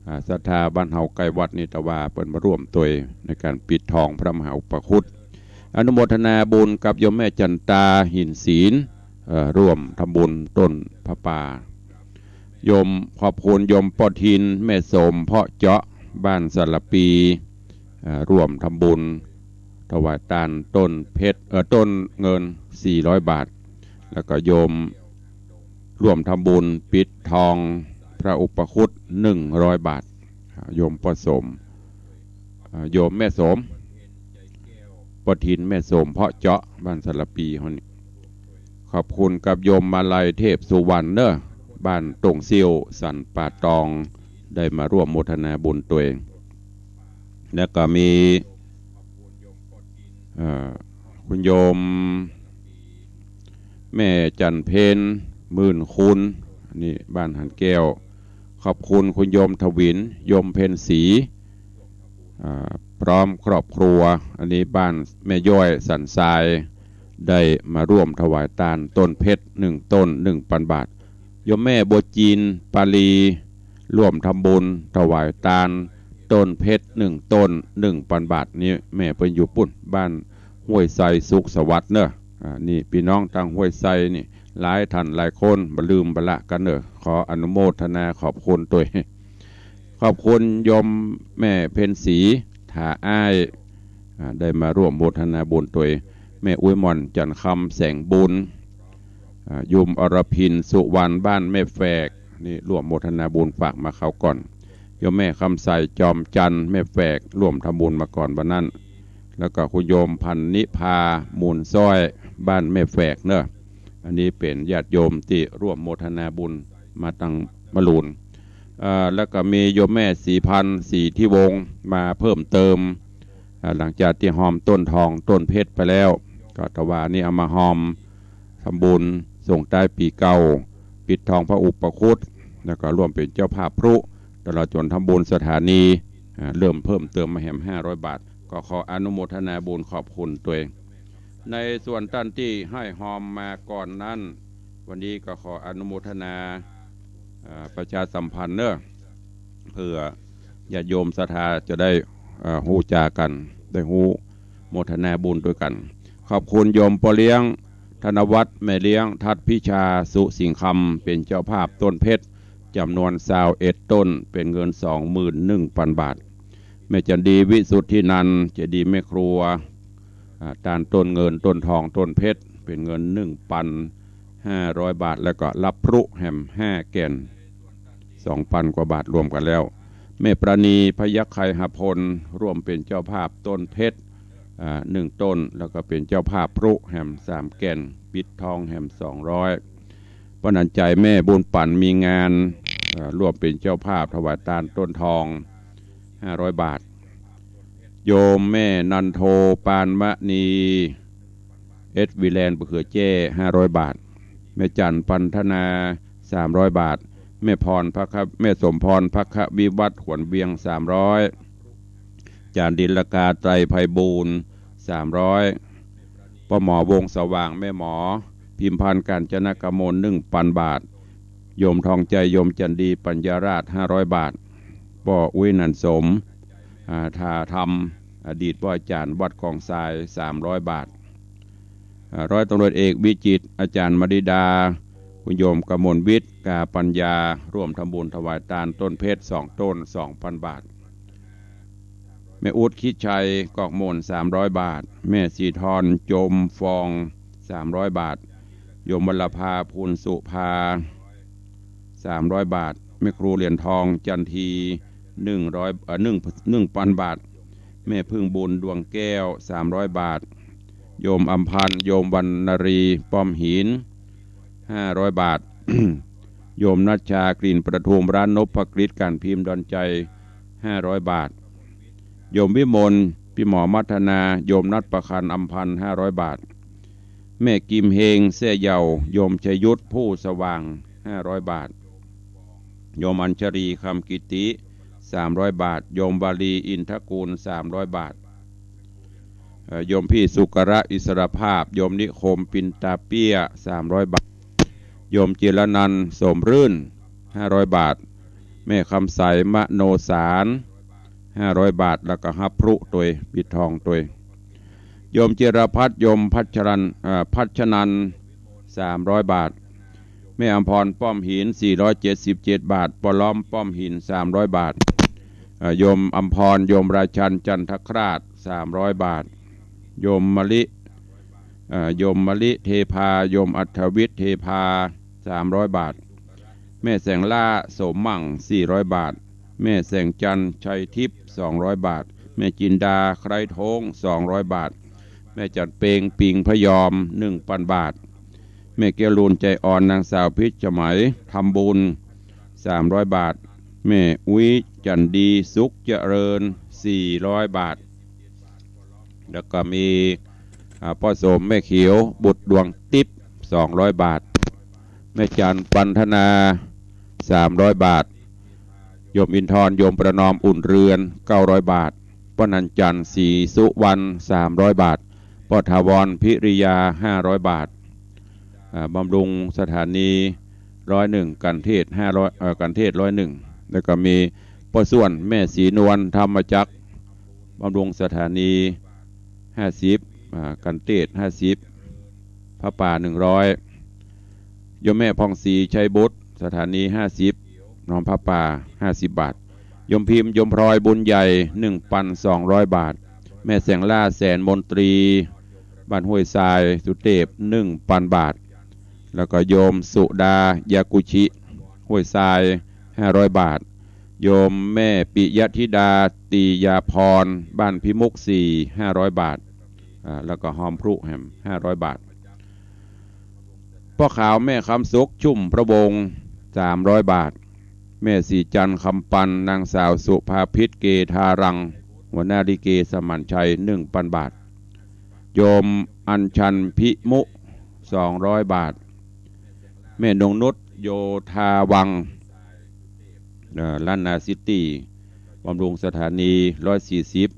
อ่า ศรัทธาบ้านเฮาใก้วัดนี่ ตะวาเปิ้นมาร่วมตวยในก๋านปิดทองพระมหาอุปคุต อนุโมทนาบุญกับโยมแม่จันตา หินศิลป์ เอ่อ ร่วมทำบุญต้นผ้าป่า โยม ขอบคุณโยมป้อทิน แม่สม เพาะเจาะ บ้านสารปี เอ่อ ร่วมทำบุญถวายตานต้นเพชร เอ่อ ต้นเงินสี่ร้อยบาท แล้วก็โยมร่วมทำบุญปิดทองพระอุปคุตหนึ่งร้อยบาท อ่า โยมป้อสม อ่า โยมแม่สม ป้อทิน แม่สม เพาะเจาะ บ้านสารปีเฮานี่ ขอบคุณกับโยมมาลัย เทพสุวรรณเนาะ บ้านตงเซี้ยว สันป่าตอง ได้มาร่วมโมทนาบุญตวย แล้วก็มี เอ่อ คุณโยม แม่จันเพ็ญ หมื่นคูณ นี่บ้านหานแก้ว ขอบคุณคุณโยมถวิน โยมเพ็ญศรี อ่า พร้อมครอบครัว อันนี้บ้านแม่ย้อย สันทราย ได้มาร่วมถวายตานต้นเพชรหนึ่งต้น หนึ่งปันบาท โยมแม่บัวจีน ปาลี ร่วมทำบุญถวายตานต้นเพชรหนึ่งต้น หนึ่งปันบาท นี่แม่เปิ้นอยู่ปุ้น บ้านห้วยไซ สุขสวัสดิ์เนาะ อ่า นี่ปี้น้องตางห้วยไซนี่ หลายท่านหลายคน บ่ลืมบ่ละกั๋นเนาะ ขออนุโมทนาขอบคุณตวย ขอบคุณโยมแม่เพ็ญศรี ถาอ้าย อ่า ได้มาร่วมโมทนาบุญตวย แม่อุ๊ยหม่อน จันทร์คำ แสงบุญ อ่า โยมอรพิน สุวรรณ บ้านแม่แฝก นี่ร่วมโมทนาบุญฝากมาคราวก่อน โยมแม่คำใส จอมจันทร์ แม่แฝก ร่วมทำบุญมาก่อนวันนั้น แล้วก็คุณโยมพันนิพา มูลสร้อย บ้านแม่แฝกเนาะ อันนี้เป๋นญาติโยมตี้ร่วมโมทนาบุญมาตังมะลูน เอ่อ แล้วก็มีโยมแม่ศรีพันธ์ ศรีทิวงศ์ มาเพิ่มเติม อ่า หลังจากตี้ฮอมต้นทองต้นเพชรไปแล้ว ก็ตะวานี้เอามาฮอมทำบุญส่งต้ายปี๋เก่า ปิดทองพระอุปคุต แล้วก็ร่วมเป๋นเจ้าภาพพลุ ตลอดจ๋นทำบุญสถานี อ่า เริ่มเพิ่มเติมมาแหมห้าร้อยบาท ก็ขออนุโมทนาบุญขอบคุณตวย ในส่วนต้านตี้หื้อฮอมมาก่อนนั้น วันนี้ก็ขออนุโมทนา เอ่อ ประชาสัมพันธ์เนาะ เปื้อญาติโยมศรัทธาจะได้ เอ่อ ฮู้จ๋ากั๋น ได้ฮู้โมทนาบุญตวยกั๋น ขอบคุณโยมป้อเลี้ยง ธนวัฒน์ แม่เลี้ยง ทัดพิชา สุสิงห์คำ เป๋นเจ้าภาพต้นเพชรจ๋ำนวนซาวเอ็ดต้น เป๋นเงินสองหมื่นหนึ่งปันบาท แม่จันดี วิสุทธินันท์ เจดีย์แม่ครัว อ่า ตานต้นเงิน ต้นทอง ต้นเพชร เป๋นเงินหนึ่งปันห้าร้อยบาท แล้วก็ฮับพลุแหมห้าแก่น สองปันกว่าบาทรวมกั๋นแล้ว แม่ปราณี พยัคฆไคหพล ร่วมเป๋นเจ้าภาพต้นเพชร อ่า หนึ่งต้น แล้วก็เป๋นเจ้าภาพพลุแหมสามแก่น ปิดทองแหมสองร้อย ป้อนันใจ๋ แม่บุญปั๋น มีงาน เอ่อ ร่วมเป๋นเจ้าภาพถวายตานต้นทอง ห้าร้อยบาท โยมแม่นันโท ปานมณี เอสวีแลนด์ บ่าเขือแจ้ ห้าร้อยบาท แม่จันทร์ ปันธนา สามร้อยบาท แม่พร พระค แม่สมพร พระควิวัฒน์ ขวัญเวียง สามร้อย จารย์ดิลกา ไตรไพบูลย์ สามร้อย ป้อหมอ วงศ์สว่าง แม่หมอ พิมพาน กาญจนกมล หนึ่งปันบาท โยมทองใจ๋ โยมจันดี ปัญญาราษฎร์ ห้าร้อยบาท ป้ออุ๊ย นันสม อ่า ทาธรรม อดีตป้ออาจ๋ารย์วัดกองทราย สามร้อยบาท อ่า ร้อยตำรวจเอกวิจิตร อาจ๋ารย์มริดา คุณโยมกมลวิทย์ กาปัญญา ร่วมทำบุญถวายตานต้นเพชรสองต้น สองปันบาท แม่อุ๊ด คิดชัย กอกโมน สามร้อยบาท แม่ศรีธร โจมฟอง สามร้อยบาท โยมวรภา ภูลสุภา สามร้อยบาท แม่ครูเหรียญทอง จันที หนึ่งร้อย เอ่อ หนึ่ง หนึ่งปันบาท แม่พึ่งบุญ ดวงแก้ว สามร้อยบาท โยมอำพันธ์ โยมวรรณรี ป้อมหิน ห้าร้อยบาท โยมนัชชา กลิ่นประทุม ร้านนพกฤษ ก๋านพิมพ์ดอนชัย ห้าร้อยบาท โยมวิมล ปี้หมอมัทนา โยมนัทประคัน อำพันธ์ ห้าร้อยบาท แม่กิมเฮง แซ่เยา โยมชยุทธ ผู้สว่าง ห้าร้อยบาท โยมอัญชลี คำกิติ สามร้อยบาท โยมวาลี อินทกูล สามร้อยบาท เอ่อ โยมพี่สุกระ อิสรภาพ โยมนิคม ปินตาเปี้ย สามร้อยบาท โยมจิรนันท์ สมรื่น ห้าร้อยบาท แม่คำใส มโนสาร ห้าร้อยบาท แล้วก็ฮับพลุตวย ปิดทองตวย โยมจิรพัฒน์ โยมพัชรัน เอ่อ พัชนันท์ สามร้อยบาท แม่อำพร ป้อมหิน สี่ร้อยเจ็ดสิบเจ็ดบาท ป้อล้อม ป้อมหิน สามร้อยบาท เอ่อ โยมอำพร โยมราชัน จันทคราช สามร้อยบาท โยมมะลิ เอ่อ โยมมะลิ เทพา โยมอัธวิทย์ เทพา สามร้อยบาท แม่แสงล่า สมมั่ง สี่ร้อยบาท แม่แสงจันทร์ ชัยทิพย์ สองร้อยบาท แม่จินดา ไคร้โท้ง สองร้อยบาท แม่จันทร์เปง ปิงพยอม หนึ่งปันบาท แม่แก้วลูน ใจอ่อน นางสาวพิชสมัย ทำบุญ สามร้อยบาท แม่อุ๊ย จันดี สุขเจริญ สี่ร้อยบาท แล้วก็มี อ่า ป้อสม แม่เขียว บุตรดวงติ๊บ สองร้อยบาท แม่จันทร์ ปันธนา สามร้อยบาท โยมอินทร โยมประนอม อุ่นเรือน เก้าร้อยบาท ป้อนันจันทร์ ศรีสุวรรณ สามร้อยบาท ป้อถาวร พิริยา ห้าร้อยบาท อ่า บำรุงสถานี ร้อยเอ็ด กันเทศ ห้าร้อย เอ่อ กันเทศ ร้อยเอ็ด แล้วก็มีป้อส่วน แม่ศรีนวล ธรรมจักร บำรุงสถานี ห้าสิบ อ่า กันเทศ ห้าสิบ ผ้าป่า หนึ่งร้อย โยมแม่ผ่องศรี ชัยบุตร สถานี ห้าสิบ น้อมผ้าป่า ห้าสิบบาท โยมพิมพ์ โยมพลอย บุญใหญ่ หนึ่งปันสองร้อยบาท แม่แสงล่า แสนมนตรี บ้านห้วยทราย สุเทพ หนึ่งปันบาท แล้วก็โยมสุดา ยากุชิ ห้วยทราย ห้าร้อยบาท โยมแม่ปิยธิดา ตียาพร บ้านพิมุกสี่ ห้าร้อยบาท อ่า แล้วก็ฮอมพลุแหม ห้าร้อยบาท ป้อขาว แม่คำสุข ชุ่มพระวงศ์ สามร้อยบาท แม่ศรีจันทร์ คำปัน นางสาวสุภาพิษ เกธารัง หัวหน้าลิเกสมานชัย หนึ่งปันบาท โยมอัญชัน พิมุ สองร้อยบาท แม่นงนุช โยธาวัง เอ่อ ล้านนาซิตี้ บำรุงสถานี ร้อยสี่สิบ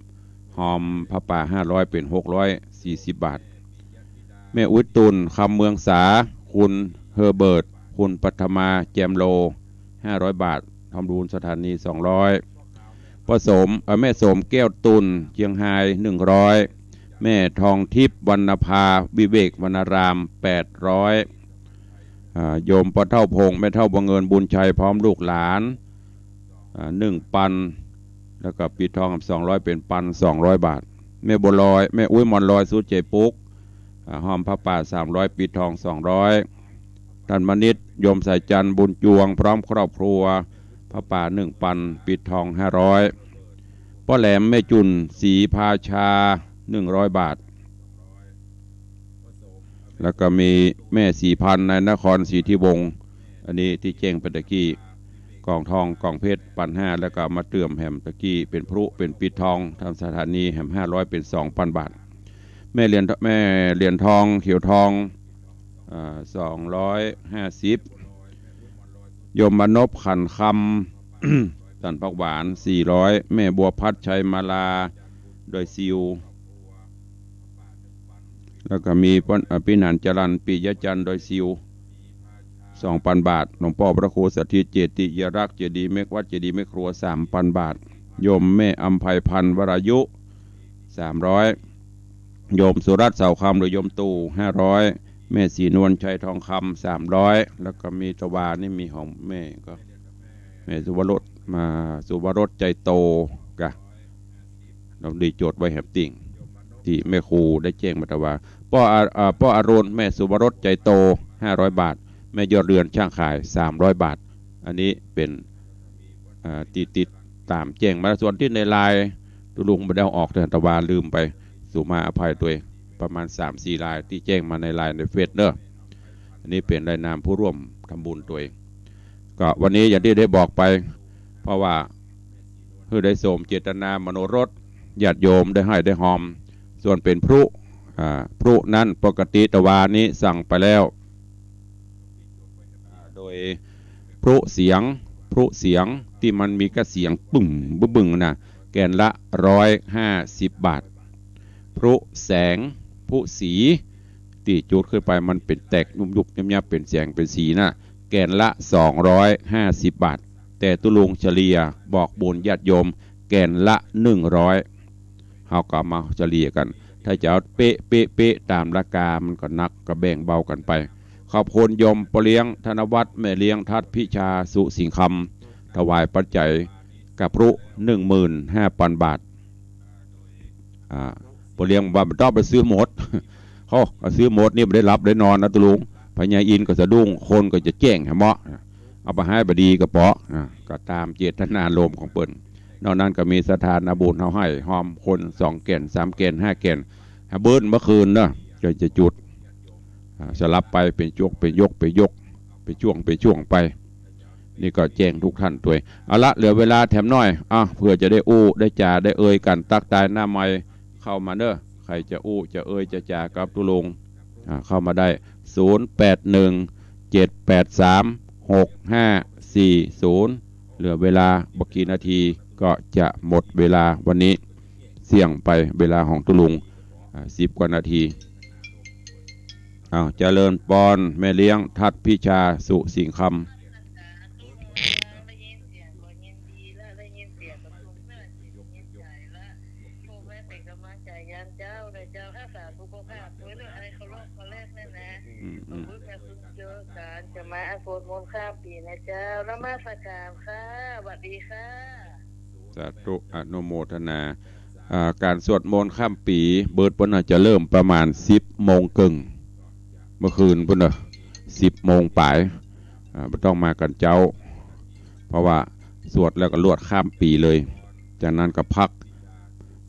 ฮอมผ้าป่า ห้าร้อย เป๋น หกร้อยสี่สิบบาท แม่อุ๊ยตุ่น คำเมืองสา คุณเฮอร์เบิร์ต คุณปัทมา แจมโล ห้าร้อยบาท บำรุงสถานี สองร้อย ป้อสม เอ่อ แม่สม แก้วตุ่น เจียงฮาย หนึ่งร้อย แม่ทองทิพย์ วรรณภา วิเวกวรรณาราม แปดร้อย อ่า โยมป้อเฒ่าพงษ์ แม่เฒ่าบังเอิญ บุญชัย พร้อมลูกหลาน อ่า หนึ่งปัน แล้วก็ปิดทอง สองร้อย เป๋นปันสองร้อยบาท แม่บัวลอย แม่อุ๊ย หมอนลอย สุดใจ๋ปุ๊ก อ่า ห้อมผ้าป่าสามร้อย ปิดทองสองร้อย ต้านมณิษฐ์ โยมสายจันทร์ บุญจวง พร้อมครอบครัว ผ้าป่าหนึ่งปัน ปิดทองห้าร้อย ป้อแหลม แม่จุ่น ศรีภาชา หนึ่งร้อยบาท แล้วก็มีแม่ศรีพันธุ์ ในนครศรีทิวงศ์ อันนี้ตี้แจ้งไปตะกี้ กล่องทองกล่องเพชรปันห้า แล้วก็มาเติมแหมตะกี้ เป๋นพลุเป๋นปิดทอง ตางสถานีแหมห้าร้อย เป๋นสองปันบาท แม่เหรียญ แม่เหรียญทอง เขียวทอง อ่า สองร้อยห้าสิบ โยมมานพ ขันคำ สันผักหวาน สี่ร้อย แม่บัวพัด ชัยมาลา ดอยซิว แล้วก็มีป้อน อ่า ปี้หนานจรัญ ปิยะจันทร์ ดอยซิว สองปันบาท หลวงป้อพระครูสถิต เจติยรักษ์ เจดีย์เม็กวัด เจดีย์เม็กครัว สามปันบาท โยมแม่อำไพพันธ์ วรายุ สามร้อย โยมสุรัตน์ เสาคำ หรือยมตู่ ห้าร้อย แม่ศรีนวลชัย ทองคำ สามร้อย แล้วก็มีตะวานี่มีของแม่ก็ แม่สุวรส มา สุวรส ใจโตกะ ลองดีจดไว้แหมติ่ง ตี้แม่ครูได้แจ้งมาตะวา ป้ออา อ่า ป้ออรุณ แม่สุวรส ใจโต ห้าร้อยบาท แม่ยอดเรือน ช่างขาย สามร้อยบาท อันนี้เป๋น อ่า ตี้ติดต๋ามแจ้งมา ส่วนตี้ในไลน์ ตุ๊ลุงบ่ได้เอาออกเตื้อ ตะวาลืมไป สูมาอภัยตวย ประมาณสามสี่ไลน์ตี้แจ้งมาในไลน์ในเฟซเนาะ อันนี้เป๋นรายนามผู้ร่วมทำบุญตวย ก็วันนี้อย่างตี้ได้บอกไป เพราะว่าหื้อได้สมเจตนามโนรส ญาติโยมได้ไหว้ได้หอม ส่วนเป๋นพลุ อ่า พลุนั้นปกติตะวานี้สั่งไปแล้ว อ่า โดยพลุเสียง พลุเสียงตี้มันมีกระเสียงปึ้งบึ้งบึ้งน่ะ แก่นละร้อยห้าสิบบาท พลุแสง พลุสี ตี้จุดขึ้นไปมันเป๋นแตกยุบยุบยับยับเป๋นแสงเป๋นสีน่ะ แก่นละสองร้อยห้าสิบบาท แต่ตุ๊ลุงเฉลี่ยบอกบุญญาติโยมแก่นละหนึ่งร้อย เฮาก็เอามาเฉลี่ยกั๋น ถ้าจะเอาเป๊ะเป๊ะเป๊ะต๋ามราคามันก็หนัก ก็แบ่งเบากั๋นไป ขอบคุณโยมป้อเลี้ยง ธนวัฒน์ แม่เลี้ยง ทัศน์พิชา สุสิงห์คำ ถวายปัจจัยกับพลุ หนึ่งหมื่นห้าปันบาท อ่า ป้อเลี้ยงว่าบ่ต้องไปซื้อหมด เฮา เอาซื้อหมดนี่บ่ได้หลับได้นอนนะตุ๊ลุง พญาอินทร์ก็สะดุ้ง คนก็จะแจ้งแหมเนาะ เอาไปหื้อบ่ดีก็เปาะ อ่า ก็ต๋ามเจตนารมณ์ของเปิ้น นอกนั้นก็มีศรัทธานาบุญเฮาไหว้หอมคนสองแก่น สามแก่น ห้าแก่น หาเบิ้ลเมื่อคืนเนาะ ก็จะจุด อ่า สลับไปเป๋นจวกเป๋นยก เป๋นยก เป๋นช่วง เป๋นช่วงไป นี่ก็แจ้งทุกท่านตวย เอาละ เหลือเวลาแถมหน้อย อ่ะ เผื่อจะได้อู้ได้จ๋าได้เอ่ยกั๋น ตั๊กตายหน้าไมค์เข้ามาเน้อ ใผจะอู้จะเอ่ยจะจ๋ากับตุ๊ลุง อ่า เข้ามาได้ ศูนย์แปดหนึ่ง เจ็ดแปดสาม หกห้าสี่ศูนย์ เหลือเวลาบ่กี่นาทีก็จะหมดเวลาวันนี้ เสี่ยงไปเวลาของตุ๊ลุง อ่า สิบกว่านาที อ้าว เจริญปอน แม่เลี้ยง ทัศน์พิชา สุสิงห์คำ ได้ยินเสียงก็ยินดีละ ได้ยินเสียงก็ภูมิใจ ยินใจละ พวกแม่เป๋นก๋ำลังใจ๋ยามเจ๊านะเจ้า รักษาสุขภาพตวยเน้อ ไอ้เขาโรคเขาแรกนั่นนะ อืม อืม ขอบคุณค่ะ คุณเจอกัน จะมาสวดมนต์ข้ามปี๋นะเจ้า นมัสการค่ะ สวัสดีค่ะ สาธุ อนุโมทนา อ่า ก๋านสวดมนต์ข้ามปี๋ เบิดเปิ้นน่าจะเริ่มประมาณสิบโมงเกิ่ง เมื่อคืนปู้นเนาะ สิบโมงป๋าย อ่า บ่ต้องมากั๋นเจ๊า เพราะว่าสวดแล้วก็ลวดข้ามปี๋เลย จากนั้นก็พัก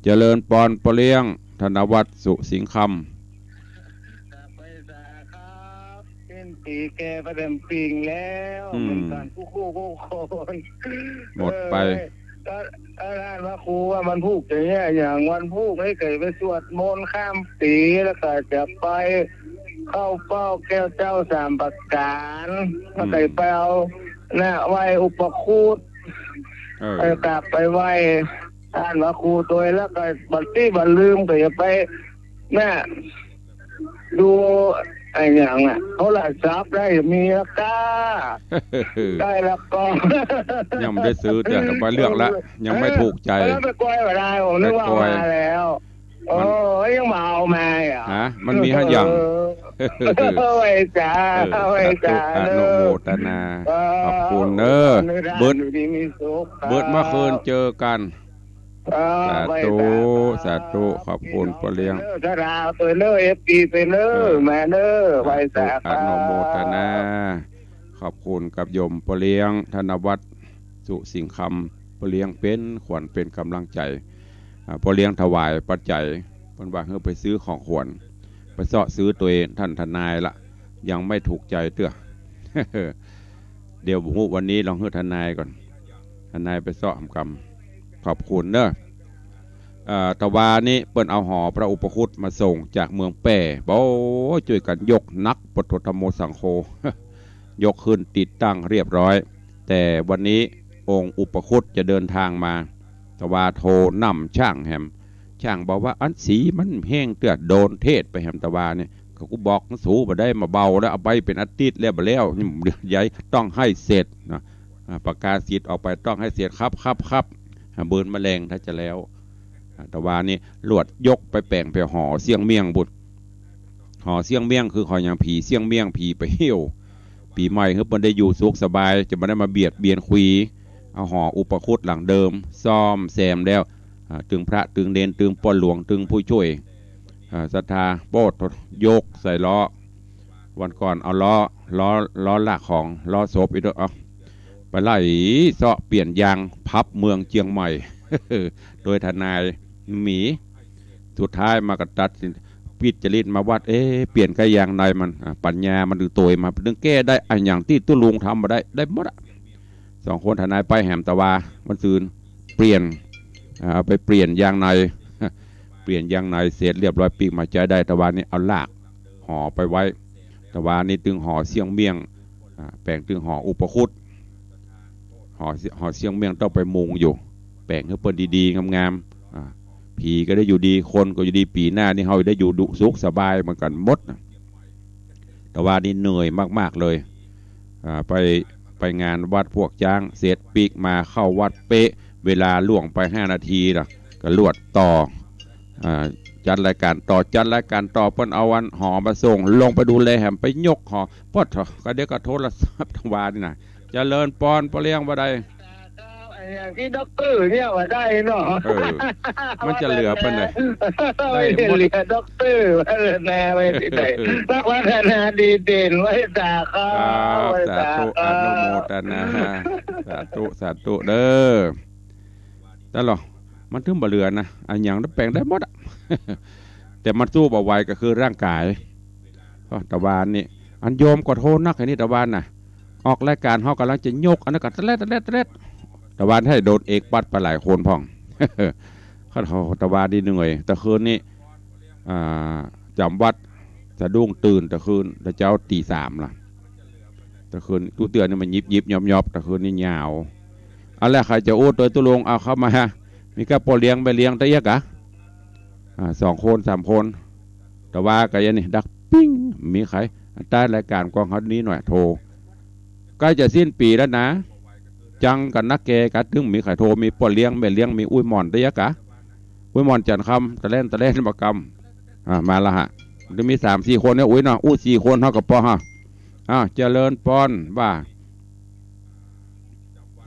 เจริญปอนป้อเลี้ยง ธนวัฒน์ สุสิงห์คำ เป๋นปี๋แก่ประแดมปิงแล้ว อืม เหมือนกั๋นกู้ๆ กู้คน หมดไป เออ ก็ ก็ท่านพระครูว่าวันพูกจะแย่อย่าง วันพูกนี่เกยไปสวดมนต์ข้ามปี๋ แล้วก็จะไปเข้าเฝ้าแก้วเจ้าสามประการ แล้วก็ไปเอา น่ะ ไหว้อุปคุต เออ เออ กราบไปไหว้ท่านพระครูตวย แล้วก็บัดตี้บัดลืมก็อย่าไป น่ะ ดูไอ้หยังน่ะ โทรศัพท์ได้มีราคา ได้แล้วก็ ยังไม่ได้ซื้อ แต่ไปเลือกละ ยังไม่ถูกใจ เออ ไปกอยมาได้ ผมนึกว่า ไปกอย มาแล้ว มัน โอ้ย ยังมาเอามาเหรอ ฮะ มันมีห้าอย่าง เออ ไว้จ้า เออ ไว้จ้า สาธุ อนุโมทนา เออ ขอบคุณเน้อ อนุโมทนา เบิด อยู่ดีมีสุข เบิดเมื่อคืนเจอกั๋น อ่า สาธุ ไหว้สา สาธุ ขอบคุณป้อเลี้ยง เนอะ สาธุเนอะ เอฟซีเนอะ เออ แม่เนอะ เออ ไหว้สา สาธุ อนุโมทนา ขอบคุณกับโยมป้อเลี้ยง ธนวัฒน์ สุสิงห์คำ ป้อเลี้ยงเป๋นขวัญเป๋นก๋ำลังใจ๋ อ่า ป้อเลี้ยงถวายปัจจัย เปิ้นว่าหื้อไปซื้อของขวัญ ไปเซาะซื้อตวยท่านทนายละ ยังไม่ถูกใจ๋เตื้อ เดี๋ยวบ่ฮู้ วันนี้ลองหื้อทนายก่อน ทนายไปเซาะหำกำ ขอบคุณเนอะ เอ่อ ตะวานี้เปิ้นเอาหอพระอุปคุตมาส่งจากเมืองแป้ โอ้ จ้วยกั๋นยกหนัก พุทโธธัมโมสังโฆ ยกขึ้นติดตั้งเรียบร้อย แต่วันนี้องค์อุปคุตจะเดินทางมา ตะวาโทนำช่างแหม ช่างบอกว่าอันสีมันแห้งเตื้อ โดนเทศน์ไปแหม ตะวาเนี่ย ก็กูบอกสูบ่ได้มาเบาแล้ว เอาไปเป๋นอาทิตย์แล้ว บ่แล้ว นี่ใหญ่ ต้องหื้อเสร็จนะ อ่า ประกาศสิทธิ์ออกไป ต้องหื้อเสร็จ ครับ ครับ ครับ อ่า เบินแมลงถ้าจะแล้ว อ่า ตะวานี้ลวดยกไปแป๋งไปหอเสี้ยงเมี่ยงบุตร หอเสี้ยงเมี่ยงคือหอหยัง ผีเสี้ยงเมี่ยง ผีไปเหี่ยว ปี๋ใหม่หื้อเปิ้นได้อยู่สุขสบาย จะบ่ได้มาเบียดเบียนขุย เอาหออุปคุตหลังเดิม ซ่อมแซมแล้ว อ่า ตึงพระ ตึงเณร ตึงป้อหลวง ตึงผู้จ้วย อ่า ศรัทธา โป๊ด ยกใส่ล้อ วันก่อนเอาล้อ ล้อ ล้อลากของ ล้อศพอีกเด้อ เอาไปไล่เซาะเปลี่ยนยางพับเมืองเจียงใหม่ โดยทนายหมี สุดท้ายมาก็ตัดสิน ปิดจริตมาวัด เอ๊ะ เปลี่ยนก้ายางในมัน อ่ะ ปัญญามันถึงโตยมา ถึงแก้ได้ อะหยังตี้ตุ๊ลุงทำบ่ได้ ได้หมดอะ สองคนทนายไปแหม ตะวา วันซืน เปลี่ยน อ่า เอาไปเปลี่ยนยางใน เปลี่ยนยางในเสร็จเรียบร้อย ปิ๊กมาใจ๊ได้ ตะวานี้เอาลากหอไปไว้ ตะวานี้ตึงหอเสี้ยงเมี่ยง อ่า แป๋งตึงหออุปคุต หอ หอเสี้ยงเมี่ยงต้องไปมุงอยู่ แป๋งหื้อเปิ้นดีๆ งามๆ อ่า ผีก็ได้อยู่ดี คนก็อยู่ดี ปี๋หน้านี่เฮาได้อยู่ดุสุขสบายเหมือนกั๋นหมดนะ ตะวานี้เหนื่อยมากๆ เลย อ่า ไป ไปงานวัดพวกจ๊างเสร็จ ปิ๊กมาเข้าวัดเป๊ะ เวลาล่วงไปห้านาทีนะ ก็ลวดต่อ อ่า จัดรายการต่อ จัดรายการต่อ เปิ้นเอาอันหอมาส่ง ลงไปดูแลแหม ไปยกหอ ปอดเถาะ ก็เดี๋ยวก็โทรศัพท์ตะวานี่นะ เจริญปอน ป้อเลี้ยง บ่าใด อย่างตี้ด็อกเตอร์เนี่ยว่าได้เนาะ เออ มันจะเหลือปานใด ได้หมด เหลือด็อกเตอร์ พัฒนาไปตี้ไหน เออ พัฒนาดีเด่น ไหว้สาครับ ครับ ไหว้สาครับ สาธุ อนุโมทนา สาธุ สาธุเด้อ นั่นเหรอ มันถึงบ่เหลือนะ อะหยังแป๋งได้หมดอะ แต่มันสู้บ่ไหวก็คือร่างก๋าย อ้อ ตะวานี้ อันโยมก็โทษนักไอ้นี่ตะวานะ ออกรายการเฮาก่ำลังจะยก อันนั้นก็ตะแลด ตะแลด ตะแลด ตะวาให้โดนเอกปัดไปหลายคนพ่อง ข้าโทษตะวานี้เหนื่อย ตะคืนนี้ อ่า จ๋ำวัด สะดุ้งตื่นตะคืน ตะเจ๊าตี๋สามละ ตะคืน กู้เตื้อนี่มันยิบๆ ยอบๆ ตะคืนนี้ยาว เอาละ ใผจะอู้ตวยตุ๊ลุง เอาเข้ามา มีก้าป้อเลี้ยงแม่เลี้ยงตะเอี้ยกะ อ่า สองคนสามคน ตะวาก็ยังนี่ดักปิ้ง มีใผ อันใต้รายการกองเฮานี้หน่อยโทร ใก้จะสิ้นปี๋แล้วนะ จังกั๋นนักแกกั๋น ตึงมีใผโทร มีป้อเลี้ยงแม่เลี้ยง มีอุ๊ยหม่อนตะเอี้ยกะ อุ๊ยหม่อนจันทร์คำ ตะแล่น ตะแล่นบ่ากำ อ่า มาละฮะ มันจะมีสามสี่คนเนี่ย อุ๊ยเนาะ อู้สี่คนเฮาก็ปอฮะ อ้าว เจริญปอน ว่า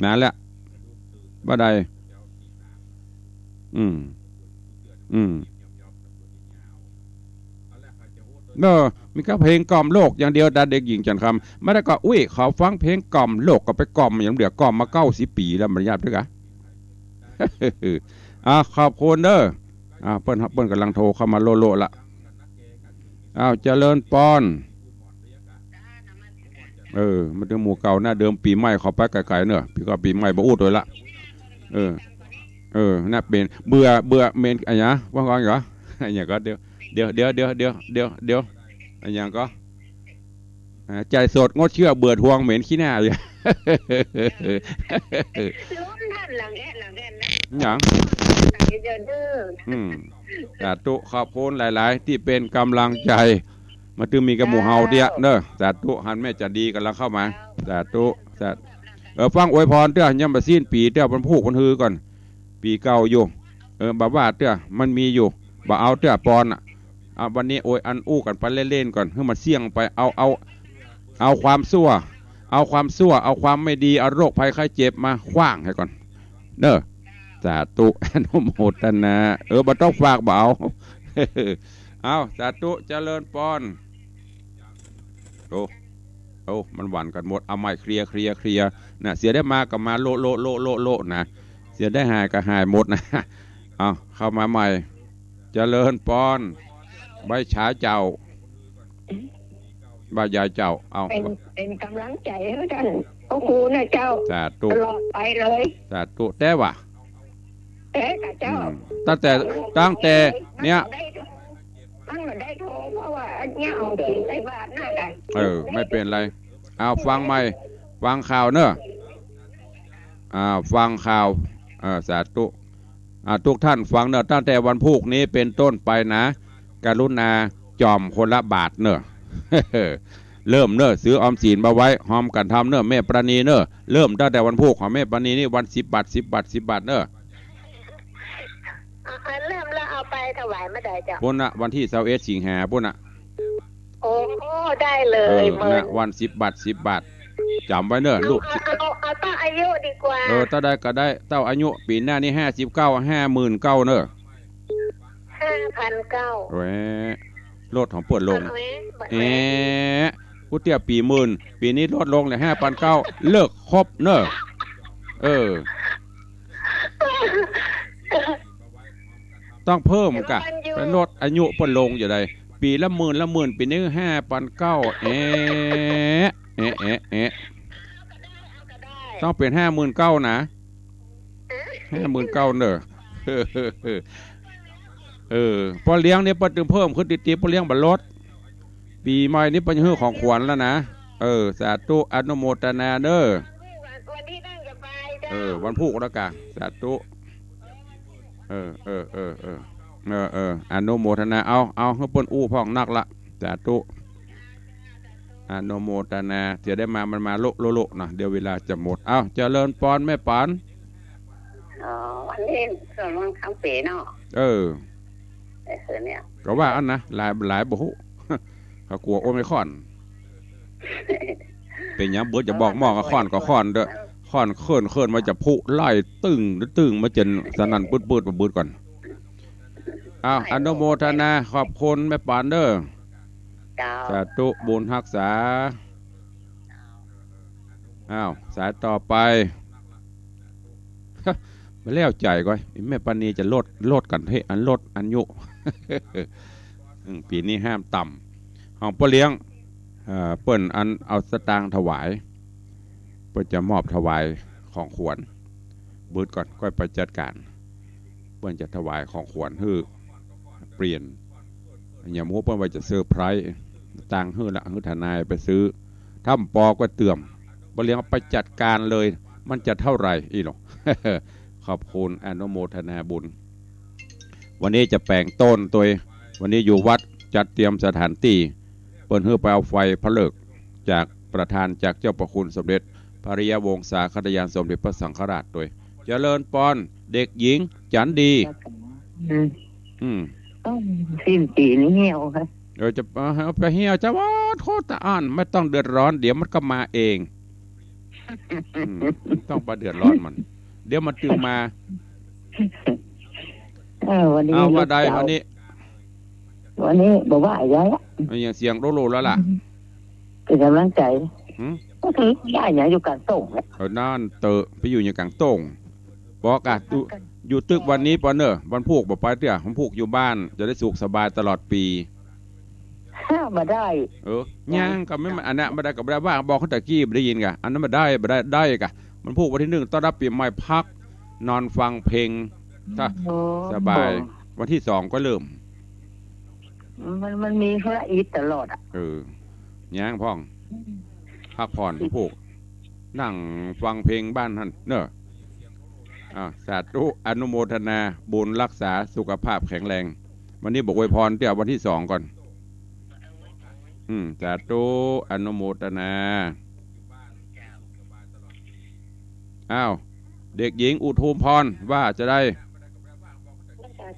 นั่นแหละ บ่าใด อืม อืม เออ มีก้าเพลงกล่อมโลกอย่างเดียว แต่เด็กหญิงจันทร์คำ บ่าใดก็ อุ๊ย เขาฟังเพลงกล่อมโลก ก็ไปกล่อมอย่างเดียว กล่อมมาเก้าสิบปี๋แล้ว มันยากด้วยกะ อ่า ขอบคุณเด้อ อ่า เปิ้น เปิ้นก่ำลังโทรเข้ามาโล่ๆ ละ อ้าว เจริญปอน เออ มันถึงหมู่เก่าหน้าเดิม ปี๋ใหม่เขาไปไก๋ๆ เนาะ ปี๋ก็ปี๋ใหม่บ่อู้ตวยละ เออ เออ น่าเป๋น เบื่อ เบื่อเหม็น อะหยัง ว่าก่อนเหรอ อะหยังก็ เดี๋ยว เดี๋ยว เดี๋ยว เดี๋ยว เดี๋ยว เดี๋ยว เดี๋ยว อะหยังก็ อ่า จ่ายสดงดเชื่อ เบื่อทวงเหม็นขี้หน้าอยู่ หยัง อืม สาธุ ขอบคุณหลายๆ ตี้เป๋นก๋ำลังใจ๋ มาตึงมีกับหมู่เฮาเตี้ยเนาะ สาธุ หันแม่จันดีก่ำลังเข้ามา สาธุ สาธุ เออ ฟังอวยพรเตื้อ ยังบ่สิ้นปี๋เตื้อ เปิ้นพูกเปิ้นฮือก่อน ปี๋เก่าอยู่ เออ บ่าว่าเตื้อ มันมีอยู่ บ่เอาเตื้อปอนน่ะ อ่ะ วันนี้โอยอันอู้กั๋นไปเล่นๆ ก่อน หื้อมันเสี้ยงไป เอา เอา เอาความซั่ว เอาความซั่ว เอาความไม่ดี เอาโรคภัยไข้เจ็บมาขว้างหื้อก่อน เนอะ สาธุ อนุโมทนา เออ บ่ต้องฝาก บ่เอา เอา สาธุ เจริญปอน โอ้ โอ้ มันหวั่นกันหมด เอาใหม่ เคลียร์ เคลียร์ เคลียร์ น่ะ เสียได้มาก็มา โละ โละ โละ โละ โละ นะ เสียได้หายก็หายหมดนะ เอา เข้ามาใหม่ เจริญปอน ใบฉาเจ้า บ่ายายเจ้า เอา เป๋น เป๋นก๋ำลังใจ๋หื้อต้านพระครูนะเจ้า สาธุ ตลอดไปเลย สาธุ แต๊วะ แต๊กะเจ้า อืม ตั้งแต่ ตั้งแต่ เนี่ย ตั้งแต่ได้โทร เพราะว่าอันเนี้ยเอาไปใส่บาตรนะ เออ ไม่เป๋นไร เอา ฟังใหม่ ฟังข่าวเน่อ อ่า ฟังข่าว เออ สาธุ อ่า ทุกท่านฟังเน่อ ตั้งแต่วันพูกนี้เป๋นต้นไปนะ กรุณาจ่อมคนละบาทเน่อ เริ่มเน่อ ซื้อออมสินมาไว้ ฮอมกั๋นทำเน่อ แม่ปราณีเน่อ เริ่มตั้งแต่วันพูกของแม่ปราณีนี่ วันสิบบาท สิบบาท สิบบาทเน่อ เอา เอา เริ่มแล้วเอาไปถวายเมื่อใดเจ้า ปู้นน่ะ วันตี้ซาวเอ็ดสิงหาปู้นน่ะ โอ้ ได้เลย เออ เมิน น่ะ วันสิบบาท สิบบาท จ๋ำไว้เน่อ เอา ลูก เอา เอา เอาเต้าอายุดีกว่า เออ เต้าใดก็ได้ เต้าอายุ ปี๋หน้านี่ห้าสิบเก้า ห้าหมื่นเก้าเน่อ ห้าพันเก้า แหวะ ลดของเปิ้นลง เอาแหวะ แอะ กู้เตี้ยปี๋หมื่น ปี๋นี้ลดลงเหลือห้าพันเก้า เลิกคบเน่อ เออ ต้องเพิ่มก่ะ เดี๋ยวมันอยู่ ไปลดอายุเปิ้นลงอยู่ใด ปี๋ละหมื่นละหมื่น ปี๋นี้ห้าพันเก้า แอะ แอะ แอะ แอะ ต้องเป๋นห้าหมื่นเก้านะ ห้าหมื่นเก้าเน่อ เออ ป้อเลี้ยงนี่ป้อตึงเพิ่มขึ้นติดๆ ป้อเลี้ยงบ่ลด ปี๋ใหม่นี่ป้อหื้อของขวัญแล้วนะ เออ สาธุ อนุโมทนาเน่อ วันที่นั่นจะไปเจ้า เออ วันพูกแล้วก่ะ สาธุ เออ เออ เออ เออ เออ เออ อนุโมทนา เอา เอา หื้อเปิ้นอู้พ่องนักละ สาธุ อนุโมทนา เสียได้มา มันมาโละโละโละนะ เดี๋ยวเวลาจะหมด เอา เจริญปอนแม่ปาน อ๋อ วันนี้ส่วนมากทั้งปี๋เนาะ เออ แต่คืนเนี่ย ก็ว่าอั้นนะ หลาย หลายบ่ฮู้ เขากั๋วโอมิครอน เป๋นหยังเบิดจะบอกหม้อก็ครอนก็ครอนเต๊อะ ครอนเคิ่นเคิ่นมาจะพุไล่ตึ้งตึ้งมาจนสนั่นปื๊ดๆ ปื๊ดๆ ก่อน อ้าว อนุโมทนา ขอบคุณแม่ปานเน่อ เจ้า สาธุ บุญฮักษา อ้าว สายต่อไป บ่แล้วใจ๋ก่อ แม่ปานีจะลด ลดกั๋นเต๊อะ อันลดอายุ อืม ปี๋นี้ห้ามต่ำ ของป้อเลี้ยง เอ่อ เปิ้นอันเอาสตางค์ถวาย เปิ้นจะมอบถวายของขวัญ เบิดก่อน ก้อยไปจัดก๋าน เปิ้นจะถวายของขวัญหื้อ เปลี่ยน อย่างหมู่เปิ้นว่าจะเซอร์ไพรส์ ตังค์หื้อละ หื้อทนายไปซื้อ ถ้าบ่ปอก็เตื้อม ป้อเลี้ยงไปจัดก๋านเลย มันจะเต้าใดอี้หรอ ขอบคุณ อนุโมทนาบุญ วันนี้จะแป๋งโต๊ะตวย วันนี้อยู่วัดจัดเตรียมสถานตี้ เปิ้นหื้อไปเอาไฟพระฤกษ์จากประทานจากเจ้าพระคุณสมเด็จพระอริยวงศาคณาจารย์สมเด็จพระสังฆราชตวย เจริญปอน เด็กหญิงจั๋นดี อืม อืม ต้องสิ้นปี๋นี้เหี่ยวค่ะ เออ จะ เอาไปเหี่ยวจะว่าโทษตาอ่าน ไม่ต้องเดือดร้อน เดี๋ยวมันก็มาเอง อืม ต้องไปเดือดร้อนมัน เดี๋ยวมันตึงมา เออ วันนี้ เอา ว่าใด ลูกสาว วันนี้ วันนี้บ่ว่าอะไรละ เอาอย่างเสียงโลโลแล้วล่ะ เป๋นก๋ำลังใจ๋ หืม ก็คือได้เนี่ยอยู่ก๋างโต้งแหละ เออ นั่นเต๊อะ ไปอยู่อย่างก๋างโต้ง บอกอะ อยู่ อยู่ตึกวันนี้ปอนเน่อ วันพูกบ่ไปเตื้อ วันพูกอยู่บ้าน จะได้สุขสบายตลอดปี๋ บ่ได้ เออ ยัง ยังก็ไม่ อันนั้นบ่ได้ก็บ่ได้ ว่าบอกเขาตะกี้บ่ได้ยินก่ะ อันนั้นบ่ได้ บ่ได้ ได้ก่ะ วันพูกวันตี้หนึ่งต้อนรับปี๋ใหม่ พัก นอนฟังเพลง ถ้า โอ้ สบาย วันตี้สองก็เริ่ม มัน มันมีธุระอิดตลอดอะ เออ ยังพ่อง อืม พักผ่อนพูก นั่งฟังเพลงบ้านหั้นเน่อ อ่า สาธุ อนุโมทนาบุญ รักษาสุขภาพแข็งแรง วันนี้บอกอวยพรเตื้อวันตี้สองก่อน อืม สาธุ อนุโมทนา อ้าว เด็กหญิงอุทุมพร ว่าจะใด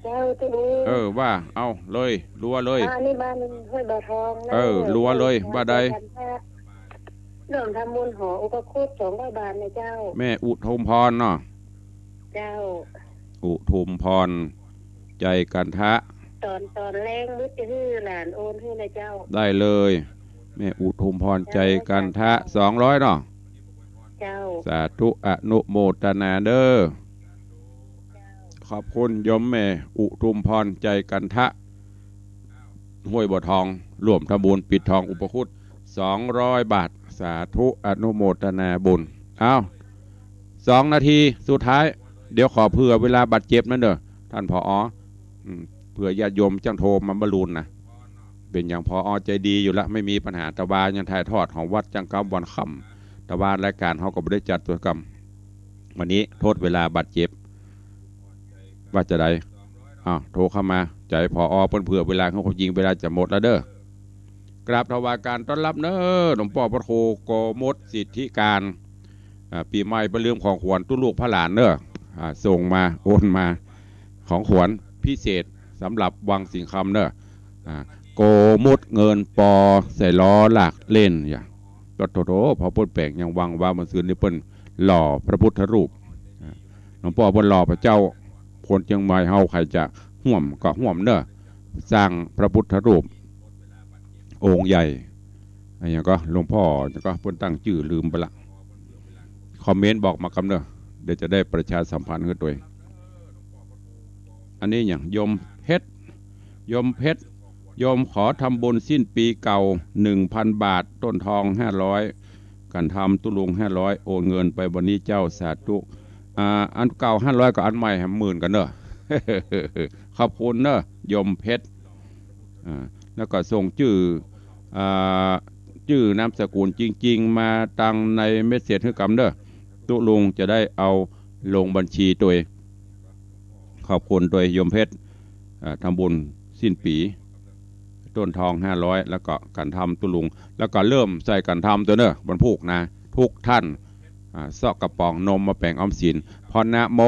เจ้า เออ ว่า เอาเลย รัวเลย อันนี้บ้านห้วยบ่อทองนะ เออ รัวเลย ว่าใด ร่วมทำบุญหออุปคุตสองร้อยบาทนะเจ้า แม่อุทุมพรเนาะ เจ้า อุทุมพร ใจกันทะ ต๋อน ต๋อนแลงมืดจะหื้อหลานโอนหื้อนะเจ้า ได้เลย แม่อุทุมพร ใจกันทะ สองร้อย เนาะ เจ้า สาธุอนุโมทนาเด้อ ขอบคุณโยมแม่อุทุมพร ใจกันทะ ห้วยบัวทอง ร่วมทำบุญปิดทองอุปคุต สองร้อย บาท สาธุอนุโมทนาบุญ เอ้า สองนาทีสุดท้าย เดี๋ยวขอเผื่อเวลาบาดเจ็บนั้นเด้อ ท่านผอ.อืม เผื่อญาติโยมจั่งโทรมาบรรลุนนะ เป๋นอย่าง ผอ.ใจดีอยู่ละ ไม่มีปัญหา แต่ว่ายังถ่ายทอดของวัดจั่งก๊ำวันค่ำ แต่ว่ารายก๋านเฮาก็บ่ได้จัดตวยกำ วันนี้ทดเวลาบาดเจ็บ ว่าจะใด อ้าว โทรเข้ามา จะหื้อ ผอ.เปิ้นเผื่อเวลา เขาก็ยิงเวลาจะหมดแล้วเด้อ กราบถวายการต้อนรับเน้อ หลวงป้อพระครูโกมดสิทธิการ อ่า ปี๋ใหม่บ่ลืมของขวัญตุ๊ลูกพระหลานเน้อ อ่า ส่งมา โอนมา ของขวัญพิเศษสำหรับวังสิงห์คำเน้อ อ่า โกมดเงินปอ ใส่ล้อลากเล่น อย่า โถ โถ โถ พอเปิ้นแป๋งยังวังว่าเมื่อคืนนี้เปิ้นหล่อพระพุทธรูป อ่า หลวงป้อเปิ้นหล่อพระเจ้า คนเจียงใหม่เฮาใผจะฮ่วมก็ฮ่วมเน้อ สร้างพระพุทธรูปองค์ใหญ่ อะหยังก็ หลวงป้อหยังก็ เปิ้นตั้งจื้อลืมไปละ คอมเมนต์บอกมากำเน้อ เดี๋ยวจะได้ประชาสัมพันธ์หื้อตวย อันนี้หยัง โยมเพชร โยมเพชร โยมขอทำบุญสิ้นปีเก่า หนึ่งพัน บาท ต้นทอง ห้าร้อย กันทำตุ๊ลุง ห้าร้อย โอนเงินไปวันนี้เจ้า สาธุ อ่า อันเก่า ห้าร้อย กับอันใหม่ หมื่น กั๋นเน้อ ขอบคุณเน้อ โยมเพชร อ่า แล้วก็ส่งจื้อ อ่า จื้อนามสกุลจริงๆ มาตางในเมสเสจหื้อกำเน้อ ตุ๊ลุงจะได้เอาลงบัญชีตวย ขอบคุณตวยโยมเพชร อ่า ทำบุญสิ้นปี๋ ต้นทอง ห้าร้อย แล้วก็กันทำตุ๊ลุง แล้วก็เริ่มใส่กันทำตวยเน้อ วันพูกนะ ทุกท่าน อ่า เซาะกระป๋องนมมาแป๋งออมสิน พอนะโม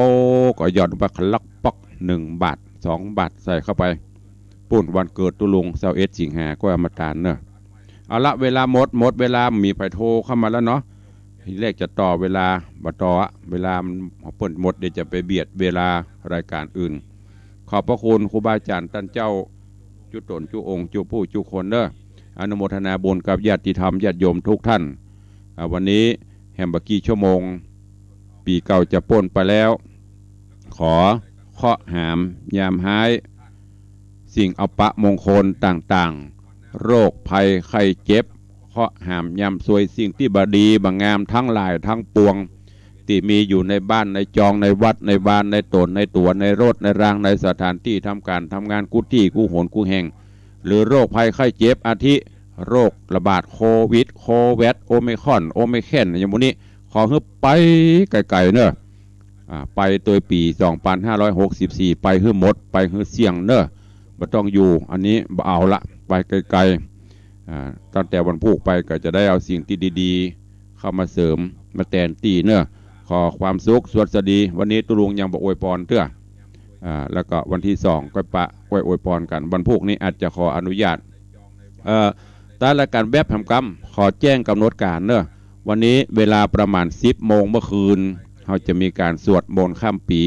ก็หยอดลงไป คลักป๊อก หนึ่ง บาท สอง บาท ใส่เข้าไป ปู๊นวันเกิดตุ๊ลุง ซาวเอ็ด สิงหา ก็เอามาตานเน้อ เอาละ เวลาหมด หมดเวลา มีใผโทรเข้ามาแล้วเนาะ ทีแรกจะต่อเวลา บ่ต่ออะ เวลามัน เปิ้นหมด เดี๋ยวจะไปเบียดเวลารายก๋านอื่น ขอบพระคุณครูบาอาจ๋ารย์ต้านเจ้า จุ๊ต๋นจุ๊องค์ จุ๊ผู้จุ๊คนเน้อ อนุโมทนาบุญกับญาติธรรมญาติโยมทุกท่าน อ่า วันนี้แหมบ่กี่ชั่วโมง ปี๋เก่าจะป๊นไปแล้ว ขอเคราะห์หามยามฮ้าย สิ่งอัปมงคลต่างๆ โรคภัยไข้เจ็บ เคราะห์หามยามซวย สิ่งตี้บ่ดีบ่งามตังหลายตังปวง ตี้มีอยู่ในบ้านในจอง ในวัดในวา ในต๋นในตั๋ว ในรถในราง ในสถานตี้ทำก๋านทำงาน กู้ตี้กู้หนกู้แห่ง หรือโรคภัยไข้เจ็บ อาทิ โรคระบาดโควิด โคแวด โอไมครอน โอไมแครน อย่างหมู่นี้ ขอหื้อไปไก๋ๆ เน้อ อ่า ไปตวยปี๋ สองปันห้าร้อยหกสิบสี่ ไปหื้อหมด ไปหื้อเสี้ยงเน้อ บ่ต้องอยู่ อันนี้บ่เอาละ ไปไก๋ๆ อ่า ตั้งแต่วันพูกไปก็จะได้เอาสิ่งตี้ดีๆ เข้ามาเสริม มาแตนตี้เน้อ ขอความสุขสวัสดี วันนี้ตุ๊ลุงยังบ่อวยปอนเตื้อ อ่า แล้วก็วันตี้สองก็ปะไว้อวยปอนกั๋น วันพูกนี้อาจจะขออนุญาต เอ่อ ตางรายก๋านแว็บแหมกำ ขอแจ้งก๋ำหนดก๋านเน้อ วันนี้เวลาประมาณสิบโมงเมื่อคืน เฮาจะมีก๋านสวดมนต์ข้ามปี๋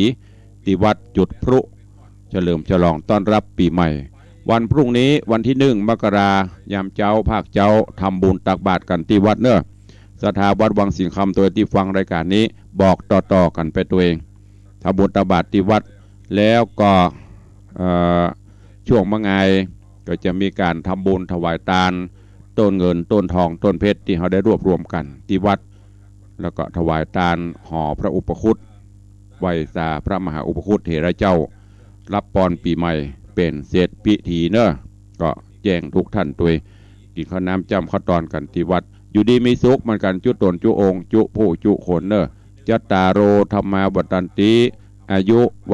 ตี้วัดจุดพลุ เฉลิมฉลองต้อนรับปี๋ใหม่ วันพรุ่งนี้วันตี้หนึ่งมกรา ยามเจ๊า ภาคเจ๊า ทำบุญตักบาตรกั๋นตี้วัดเน้อ ศรัทธาวัดวังสิงห์คำตวยตี้ฟังรายก๋านนี้ บอกต่อๆ กั๋นไปตวย ทำบุญตักบาตรตี้วัด แล้วก็ เอ่อ ช่วงมะงายก็จะมีก๋านทำบุญถวายตาน ต้นเงิน ต้นทอง ต้นเพชร ตี้เฮาได้รวบรวมกั๋นตี้วัด แล้วก็ถวายตานหอพระอุปคุต ไหว้สาพระมหาอุปคุตเถระเจ้า รับปอนปี๋ใหม่ เป๋นเสร็จพิธีเน้อ ก็แจ้งทุกท่านตวย กิ๋นข้าวน้ำจ้ำข้าวตอนกั๋นตี้วัด อยู่ดีมีสุขเหมือนกั๋น จุ๊ต๋นจุ๊องค์ จุ๊ผู้จุ๊คนเน้อ จัตตาโร ธัมมา วัฑฒันติ อายุ ว